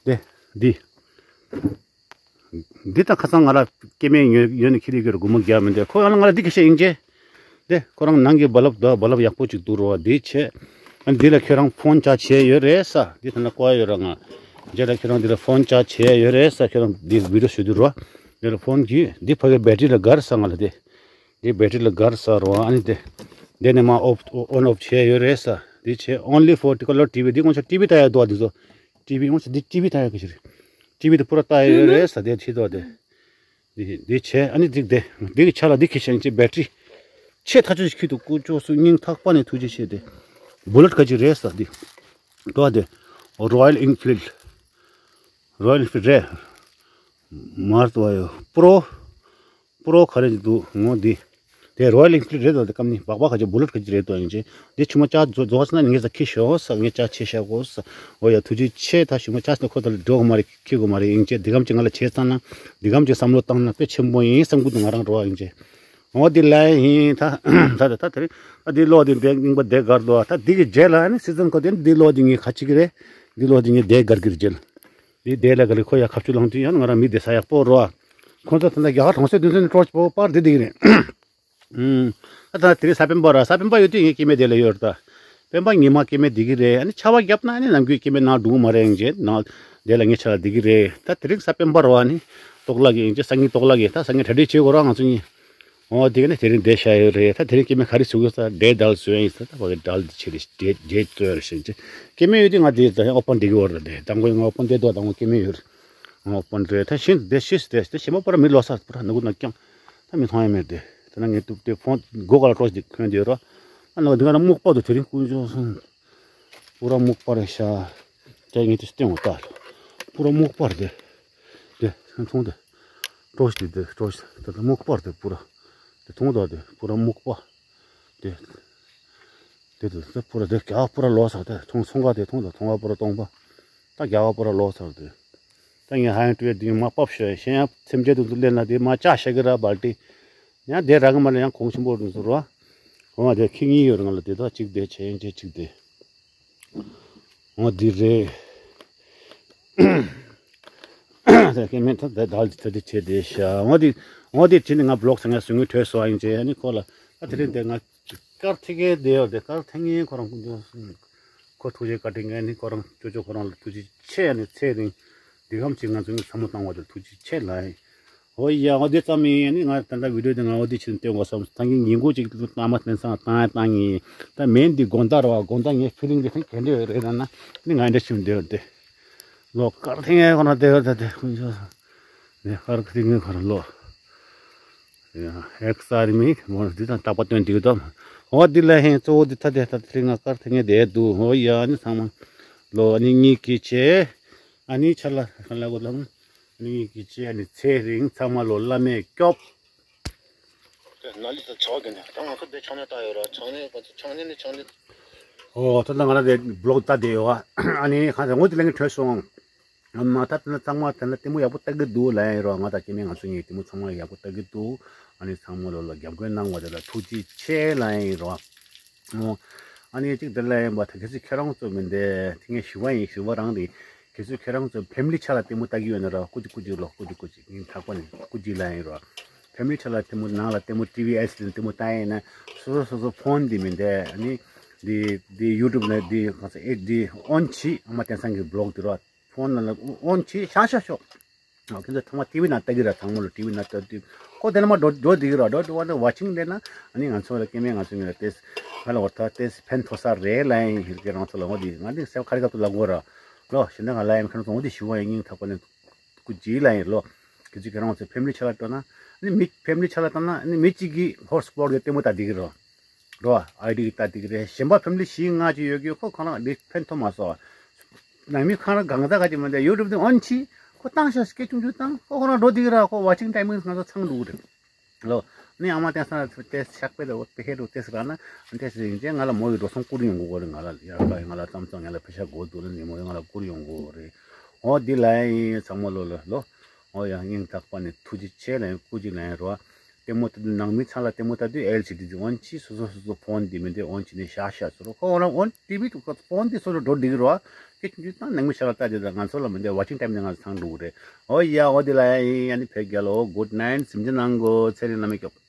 དེ། འདི། འདི་ད་ཁ་སང་ང་ལ་སྐྱེ་དམན་ཡོད་ཡོད་ནི་ཁྱེར་ཡོད་ཀྱི་རེད། སྒོར་མོ་བརྒྱ་མིན་ཏེ། ཁོ་ཡང་ང་ལ་འདི་ཁྱེར་ཤེས་ཨིན་ཇི། དེ་ཁོ་རང་ནང་གི་བ་ལབ་ད་བ་ལབ་ཡག་པོ་ཅིག་འདུག་རོ། འདི་བྱས། ཨ་འདི་ལ་ཁྱོད་རང་ཕོན་ཆ་བྱས་ཡོད་རེད་ས། འདི་ཐ་ན་བཀོད་ཡོད་ར་ང་། རྗེས་ལ་ཁྱོད་རང་འདི་ལ་ཕོན་ཆ་བྱས་ཡོད་རེད་ས། ཁྱོད་རང་འདི་བི་ཌིའོ་ཞུ་དུས་རོ། འདི་ལ་ཕོན་གྱིས་འདི་ཕ་གི་བེ་ཊི་རི་ལ་སྒར་ས་ང་ལ་དེ། འདི་བེ་ཊི་རི་ལ་སྒར་ས་རོ། ཨ་ནི་དེ། འདི་ནས་མ་ཨོབ་ཨོན་ཨོབ་བྱས་ཡོད་རེད་ས། འདི་བྱས་only for color ཊི་ཝི། འདི་ང་ཚོ་ཊི་ཝི་ལྟ་ཡ་འདུག་ཨ། འདི་ཚོ་ཊི་ཝི་ང་ཚོ་འདི་ཊི་ཝི་ལྟ་ཡ་གི་ཞིག་རེད། ཊི་ཝི་དེ་པུ་ར་ལྟ་ཡ་ཡོད་རེད་ས། དེ་ཁྱི་དོ་དེ། འདི་འདི་བྱས་ཨ་ནི་འདི་འདི་འདི་གི་ཆ་ལ་འདི་ཁྱི་ཤིང་ཅིག་བེ་ཊི་རི་ཆེ་ཐག་ཆོད་ཅིག་ཁྱི་འདུག་ཀུ་ཅོ་སུ་སྙིང་ཐག་པ་ནས་ཐུགས་རྗེ་ཆེ། དེ་བུ་ལེ་ཊི་ག་ཅིག་རེད་ས། འདི་དོ་དེ་རོ་ཡལ་ཨིན་ཕིལ་ཌི། རོ་ཡལ་ཨིན་ཕིལ་ཌི་རེད། མར་དོ་ཡོ་པྲོ་པྲོ་ག་རེ་ཅིག་འདུག་ངོ་འདི། དེ་Royal Enfield རེད་དོ། དེ་ཀམ་ནི་སྦག་སྦག་ག་ཅིག་Bullet ག་ཅིག་རེད་དོ་ཡིན་ཅེ། དེ་ཆུ་མོ་ཅག་རྫོགས་ཟེར་ན་ངས་ས་ཁྱི་ཤོག་ས་ངས་ཅག་ཆེ་ཤག་གོ་ས། འོ་ཡ་ཐུགས་རྗེ་ཆེ། ད་ཞུ་མོ་ཅག་ནི་ཁོ་ད་ལ་འགྲོ་གི་མ་རེད། ཁྱི་གི་མ་རེད་ཡིན་ཅེ། དེ་ཀམ་ཅིག་ང་ལ་བྱས་ཙང་ན་དེ་ཀམ་ཅིག་བསམ་བློ་བཏང་ན་དཔེ་ཆེན་པོ་ཡིན་བསམ་གི་འདུག་ང་རང་འགྲོ་བ་ཡིན་ཅེ། འོ་དེ་ལ་ཡིན་ད་ད་ད་ད་དེ་རིང་ཨ་དེ་ལོ་དེ་འདས་རྙིང་པ་འདས་གར་འདུག་ད་དེ་གི་རྗེས་ལ་ཨ་ནི་སི་ཛན་ཁོ་དེ་འདི་ལོ་དེ་ངས་ཁ་ཅིག་རེད། འདི་ལོ་དེ་ངས་འདས་གར་གི་རྗེས་ལ། འདི་འདས་ལ་ག་ལེ་ཁོ་ཡ་ཁ་ཆུ་ལང་དུས་ཡང་ང་རང་མི་བསྡད་ས་ཡག་པོ་རོ། ཁོང་ཚོ་ད་ལྟ་རྒྱ་གར་གྲོང་གསེབ་དུས་ཚོད་ནས་སྤྲོ་པོ་པར་འདི་འདི་གི་རེད། ཨུམ། ཨ་ད་དེ་རིང་གཟའ་སྤེན་པ་ར། གཟའ་སྤེན་པ་ཡོད་དུས་ངའི་སྐྱེ་དམན་དེ་ལ་ཡོད་རེད་ད། སྤེན་པ་ཉི་མ་སྐྱེ་དམན་འདི་གི་རེད། ཨ་ནི་ཆར་པ་བརྒྱབ་ན་ཨ་ནི་ནམ་རྒྱུན་སྐྱེ་དམན་ནང་འགྲོ་གི་མ་རེད་ཡིན་ཅེ། ནང་དེ་ལ་ངའི་ཆ་ལ་འདི་གི་རེད། ད་དེ་རིང་གཟའ་སྤེན་པ་ར་བ་ནི་ཏོག་ལག་གི་ཡིན་ཅེ། སང་ཉིན་ཏོག་ལག་གི་ད་སང་ཉིན་གྲ་སྒྲིག་བྱེད་དགོས་ར་ང་ཚོ་གཉིས། འོ་དེ་ག་ནི་དེ་རིང་བསྡད་བཞག་ཡོད་རེད། ད་དེ་རིང་སྐྱེ་དམན་ག་རེ་བཟོ་གི་ས་འབྲས་དལ་བཟོ་ཡ་ཡིན་ས། ད་བ་གི་དལ་འདི་ཆེ་རེད། འབྲས་འབྲས་བཙོས་རེད་ཤེས་ཅེ། སྐྱེ་དམན་ཡོད་དུས་ང་དེ་ད་ཨོ་པན་འདི་གི་བར་རེད། དང་པོ་ང་ཨོ་པན་དེ་དོ་དང་པོ་སྐྱེ་དམན་ཡོད་རེད། ཨོ་པན་རེད། ད་ཤིན་ཏུ་བསྡད་ཤེས་བསྡད་དེ་ཞེ་མ་པར་མི་ལོ་ས་པར་ནུ་གུ་ན་ཀྱང་། ད་མི་མཐོང་ཡ་མེད་དེ། དེ་ན་ངས་ཏུབ་དེ་ཕོན་སྒོ་ག་ལ་ཀྲོས་དེ་ཁོན་དེ་རོ། ཨ་ནོ་དེ་ག་ན་སྨུག་པ་དུ་དེ་རིང་ཀུན་སྦྱོང་སོང་། པུ་ར་སྨུག་པ་རེད་ཤག་ཅག་ངས་དེ་སྟེང་འོ་ལྟ། པུ་ར་སྨུག་པ་རེད་དེ། དེ་མཐོང་དེ། ཀྲོས་དེ་དེ་ཀྲོས་དེ་དེ་སྨུག་པ་རེད་དེ་པུ་ར། དེ་མཐོང་དོ་དེ་པུ་ར་སྨུག་པ། དེ། དེ་དེ་དེ་པུ་ར་དེ་རྒྱ་པུ་ར་ལོ་ས་དེ་མཐོང་སོང་ག་དེ་མཐོང་དོ་མཐོང་བ་པུ་ར་སྟོང་པ། ད་རྒྱ་པུ་ར་ལོ་ས་དེ། ད་ངས་ཧ་ཡང་སྤྲོས་དེ་མ་པབ་ཤོད་གཞན་ཡང་སེམས་ཅན་དུ་ལེན་ན་དེ་མ་ཅག་ཤ་གི་ར་བལ་ཏི། ཡང་དེ་ར་གི་མ་ལ་ཡང་གོང་ཆེན་པོ་རུ་ཟུར་བ། འོ་དེ་ཁྱི་གཉིས་ཡོད་རེད་ང་ལ་དེ་དག་གཅིག་དེ་བྱས་ཡིན་ཅེ་གཅིག་དེ། འོ་དེ་རེད། དེ་སྐྱེ་དམན་ད་དེ་དལ་དེ་དེ་བྱས་དེ་ཤ་འོ་དེ། འོ་དེ་བྱས་ནས་ང་བི་ལོག་ཟེར་ང་ཟུར་ངོས་བྲོས་སོང་ཡིན་ཅེ་ཨ་ནི་ཁོ་ལ། ཨ་དེ་རིང་དེ་ང་དཀར་ཐིག་གེ་དེ་ཡོད་དེ་དཀར་ཐིག་ངེ་ཁོ་རང་ཀུན་སྦྱོང་སོང་། ཁོ་ཐུགས་རྗེ་བཀའ་དྲིན་ངས་ནི་ཁོ་རང་ཅོ་ཅོ་ཁོ་རང་ལ་ཐུགས་རྗེ་ཆེ་ནི་ཚེ་རིང་། འདི་གམ་ཅིག་ང་ཚོ་ནི་བསམ་བློ་བཏང་བ་དེ་ཐུགས་རྗེ་ཆེ་ལ། འོ་ཡ་འོ་དེ་ཙམ་ཡིན་ནི་ང་ད་ལྟ་བི་ཌིའོ་དེ་ང་འོ་དེ་ཕྱིན་སྟོན་དགོས་བསམ་ད་གིན་ཉིན་གུང་ཅིག་ལྟ་མ་བསྟན་སང་བཏང་ཡ་བཏང་ཡིན། ད་མེད་འདི་དགོང་དག་ར་བ་དགོང་དག་ངས་ཕི་ལིང་གི་ཐེངས་ག་འདྲ་ཡོད་རེད་ན་ནི་ང་འདྲ་ཕྱིན་བསྡད་ཡོད་དེ། ལོ་དཀར་ཐེངས་ཡ་ཁོ་ན་བསྡད་ཡོད་ད་དེ་ཁོ་ཚོ་ནི་དཀར་ཐེངས་ཡ་ཁོ་ར་ལོ། ཡ་ཨེག་སར་མི་མོ་འདི་དང་རྟག་པ་སྟོན་འདི་གི་དོ། འོ་འདི་ལ་ཧེ་གཙོ་བོ་འདི་ཐ་དེ་ཐ་དེ་ང་དཀར་ཐེངས་ངེ་བསྡད་འདུག་འོ་ཡ་ཨ་ནི་ཚང་མ་ལོ་ཨ་ནི་གཉིས་ཀྱི་ཆེ། ཨ་ནི་ཆ་ལ་ག་ལ་གོ་ལ་ཨ་ནི་གཉིས་ཀྱི་ཆེ་ཨ་ནི་ཚེ་རིང་ཚང་མ་ལོ་བླ་མས་སྐྱོབ། ན་ལི་ད་ཆོག་གི་ནས་ད་ང་ཁོ་དེ་ཆང་ནས་ལྟ་ཡོད་ར་ཆང་ནས་ང་ཚོ་ཆང་ནས་ནས་ཆང་ནས། ཨོ་ད་ལྟ་ང་ར་དེ་བི་ལོག་ལྟ་བསྡད་ཡོད་ཨ་ནི་གང་ཟེར་ངོ་དེ་ལས་ངས་བྲོས་སོང་། ཨ་མ་ད་དེ་ན་ཚང་མ་དེ་ན་ལྟད་མོ་ཡག་པོ་ལྟ་གི་འདུག་ལབ་ཡིན་རོགས། ང་དང་སྐྱེ་དམན་ང་ཚོ་གཉིས་ལྟད་མོ་ཚང་མ་ཡག་པོ་ལྟ་གི་འདུག་ཨ་ནི་ཚང་མ་ལོ་ལ་རྒྱབ་སྐྱོར་གནང་བ་དེ་ལ་ཐུགས་རྗེ་ཆེ་ལབ་ཡིན་རོགས། ཨོ། ཨ་ནི་གཅིག་དེ་ལབ་ཡིན་པ་ད་གལ་སྲིད་ཁྱེད་རང་ཚོ་མི་འདས་དེ་ངས་ཞུ་བ་ཡིན་ཞུ་བ་རང་རེད། གལ་སྲིད་ཁྱེད་རང་ཚོ་ཕེ་མི་ལི་ཆ་ལ་ལྟད་མོ་ལྟ་གི་ཡོད་ན་རོགས་སྐུ་མཁྱེན་སྐུ་མཁྱེན་ལོ་སྐུ་མཁྱེན་སྐུ་མཁྱེན་ངས་ཐག་པ་ནས་སྐུ་མཁྱེན་ལབ་ཡིན་རོགས། ཕེ་མི་ལི་ཆ་ལ་ལྟད་མོ་ནང་ལ་ལྟད་མོ་ཊི་ཝི་ཨེལ་སི་ལ་ལྟད་མོ་ལྟ་ཡིན་ན་སོ་སོ་སོ་སོ་ཕོན་འདི་མི་འདས་ཨ་ནི། འདི་འདི་ཡུ་ཊུབ་ནས་འདི་གང་ཟེར་ཨེ་འདི་ཨོན་བྱེད་ཨ་མ་བསྟན་སང་གི་བི་ལོག་འདི་རོགས། ཕོན་ནང་ལ་ཨོན་བྱེད་ཤག་ཤག་ཤོག་ཨ་ཁྱེད་ཚོ་ཚང་མ་ཊི་ཝི་ནང་ལྟ་གི་ར་ཚང་མ་ལ་ཊི་ཝི་ནང་ལྟ་དུས་ཁོ་དེ་ལ་མ་འགྲོ་འགྲོ་འདི་གི་ར་འགྲོ་འགྲོ་བ་ནི་ཝ་ཆིང་ལས་ན་ཨ་ནི་ང་ཚོ་ལ་སྐྱེ་དམན་ང་ཚོ་མི་ལ་ཏེས་ང་ལ་འོ་ད་ཏེས་ཕན་ཐོགས་ས་རེད་ལབ་ཡིན་ཧིར་གི་རང་ཚོ་ལ་འོ་འདི་ང་འདི་སེམས་ཁ་རི་ཁ་ཐུག་ལ་འགོ་ར་ལོ་ཞེ་ན་ང་ལ་ཡང་ཁ་རང་ཚོ་འོ་འདི་ཞུ་བ་ཡིན་སྙིང་ཐག་པ་ནས་སྐུ་རྗེས་ལ་ཡིན་ལོ། ཁྱེད་ཚོས་ཁྱེད་རང་ཚོའི་ཕེ་མི་ལི་ཆ་ལ་སྤྲོ་ན། ཨ་ནི་མི་ཕེ་མི་ལི་ཆ་ལ་བཏང་ན་ཨ་ནི་མི་གཅིག་གིས་ཧོར་སི་པོ་ཊི་གི་ལྟད་མོ་ལྟ་བསྡད་ཀྱི་རེད། རོ། ཨའི་ཌི་གི་ལྟ་བསྡད་ཀྱི་རེད། གཞན་པ་ཕེ་མི་ལི་བཞི་ལྔ་ཅིག་ཡོད་ཀྱི་ཁོ་ཁོ་རང་འདི་ཕན་ཐོགས་མ་སོང་། ནང་མི་ཁོ་རང་གང་ཟག་ག་ཅིག་མི་འདུག་ཡུ་ཊུབ་དེ་ཨོན་བྱས་ཁོ་བཏང་ཤག་སྐད་ཆུང་ཆུང་བཏང་ཁོ་ཁོ་རང་འགྲོ་བསྡད་ཀྱི་རེད། ཁོ་ཝ་ཆིང་ཊའི་མིང་ང་ཚོ་ཚང་འདུག་རེད། ལོ། ནི་ཨ་མ་བསྟན་སང་ལ་ཏེ་ཤག་པེ་ལ་འོ་ཏེ་ཧེ་རུ་ཏེ་སི་ར་ན་ཨ་ཏེ་སི་ཡིན་ཅེ་ང་ལ་མོ་ཡི་འགྲོ་སོང་བསྐུར་ཡོང་གི་གོ་རེད། ང་ལ་ཡར་ཀ་ང་ལ་ཙམ་ཙམ་ང་ལ་ཕེ་ཤ་གོ་འདུག་ལ་ནི་མོ་ཡི་ང་ལ་བསྐུར་ཡོང་གི་གོ་རེད། འོ་འདི་ལ་ཡིན་ཚང་མ་ལོ་ལ་ལོ། འོ་ཡ་སྙིང་ཐག་པ་ནས་ཐུགས་རྗེ་ཆེ་ལ་ཡིན་སྐུ་མཁྱེན་ལ་ཡིན་རོ། ལྟད་མོ་ལྟ་དུས་ནང་མི་ཚང་ལ་ལྟད་མོ་ལྟ་དུས་ཨེལ་སི་ཌི་དེ་ཨོན་བྱས་སོ་སོ་སོ་སོ་ཕོན་འདི་མི་འདི་ཨོན་བྱས་ནས་ཤག་ཤག་ཟེར་རོ། ཁོ་འོ་རང་ཨོན་ཊི་ཝི་དུ་ཁོ་ཕོན་འདི་སོ་སོ་འགྲོ་འགྲིག་རོ། སྐད་ཆུང་ཆུང་བཏང་ནང་མི་ཤག་ལ་ལྟ་དེ་དང་ང་ཚོ་ལ་མི་འདི་ཝ་ཆིང་ཊའིམ་ནས་ང་ཚོ་ཚང་འགྲོ་གི་རེད། འོ་ཡ་འོ་འདི་ལ་ཡ་ཡིན་ཡ་ནི་ཕེབས་རྒྱལ་ལོ་གུཌ་ནའིཊ་གཟིམ་ཆ་གནང་གོ་ཚེ་རིང་བླ་མས་སྐྱོབས།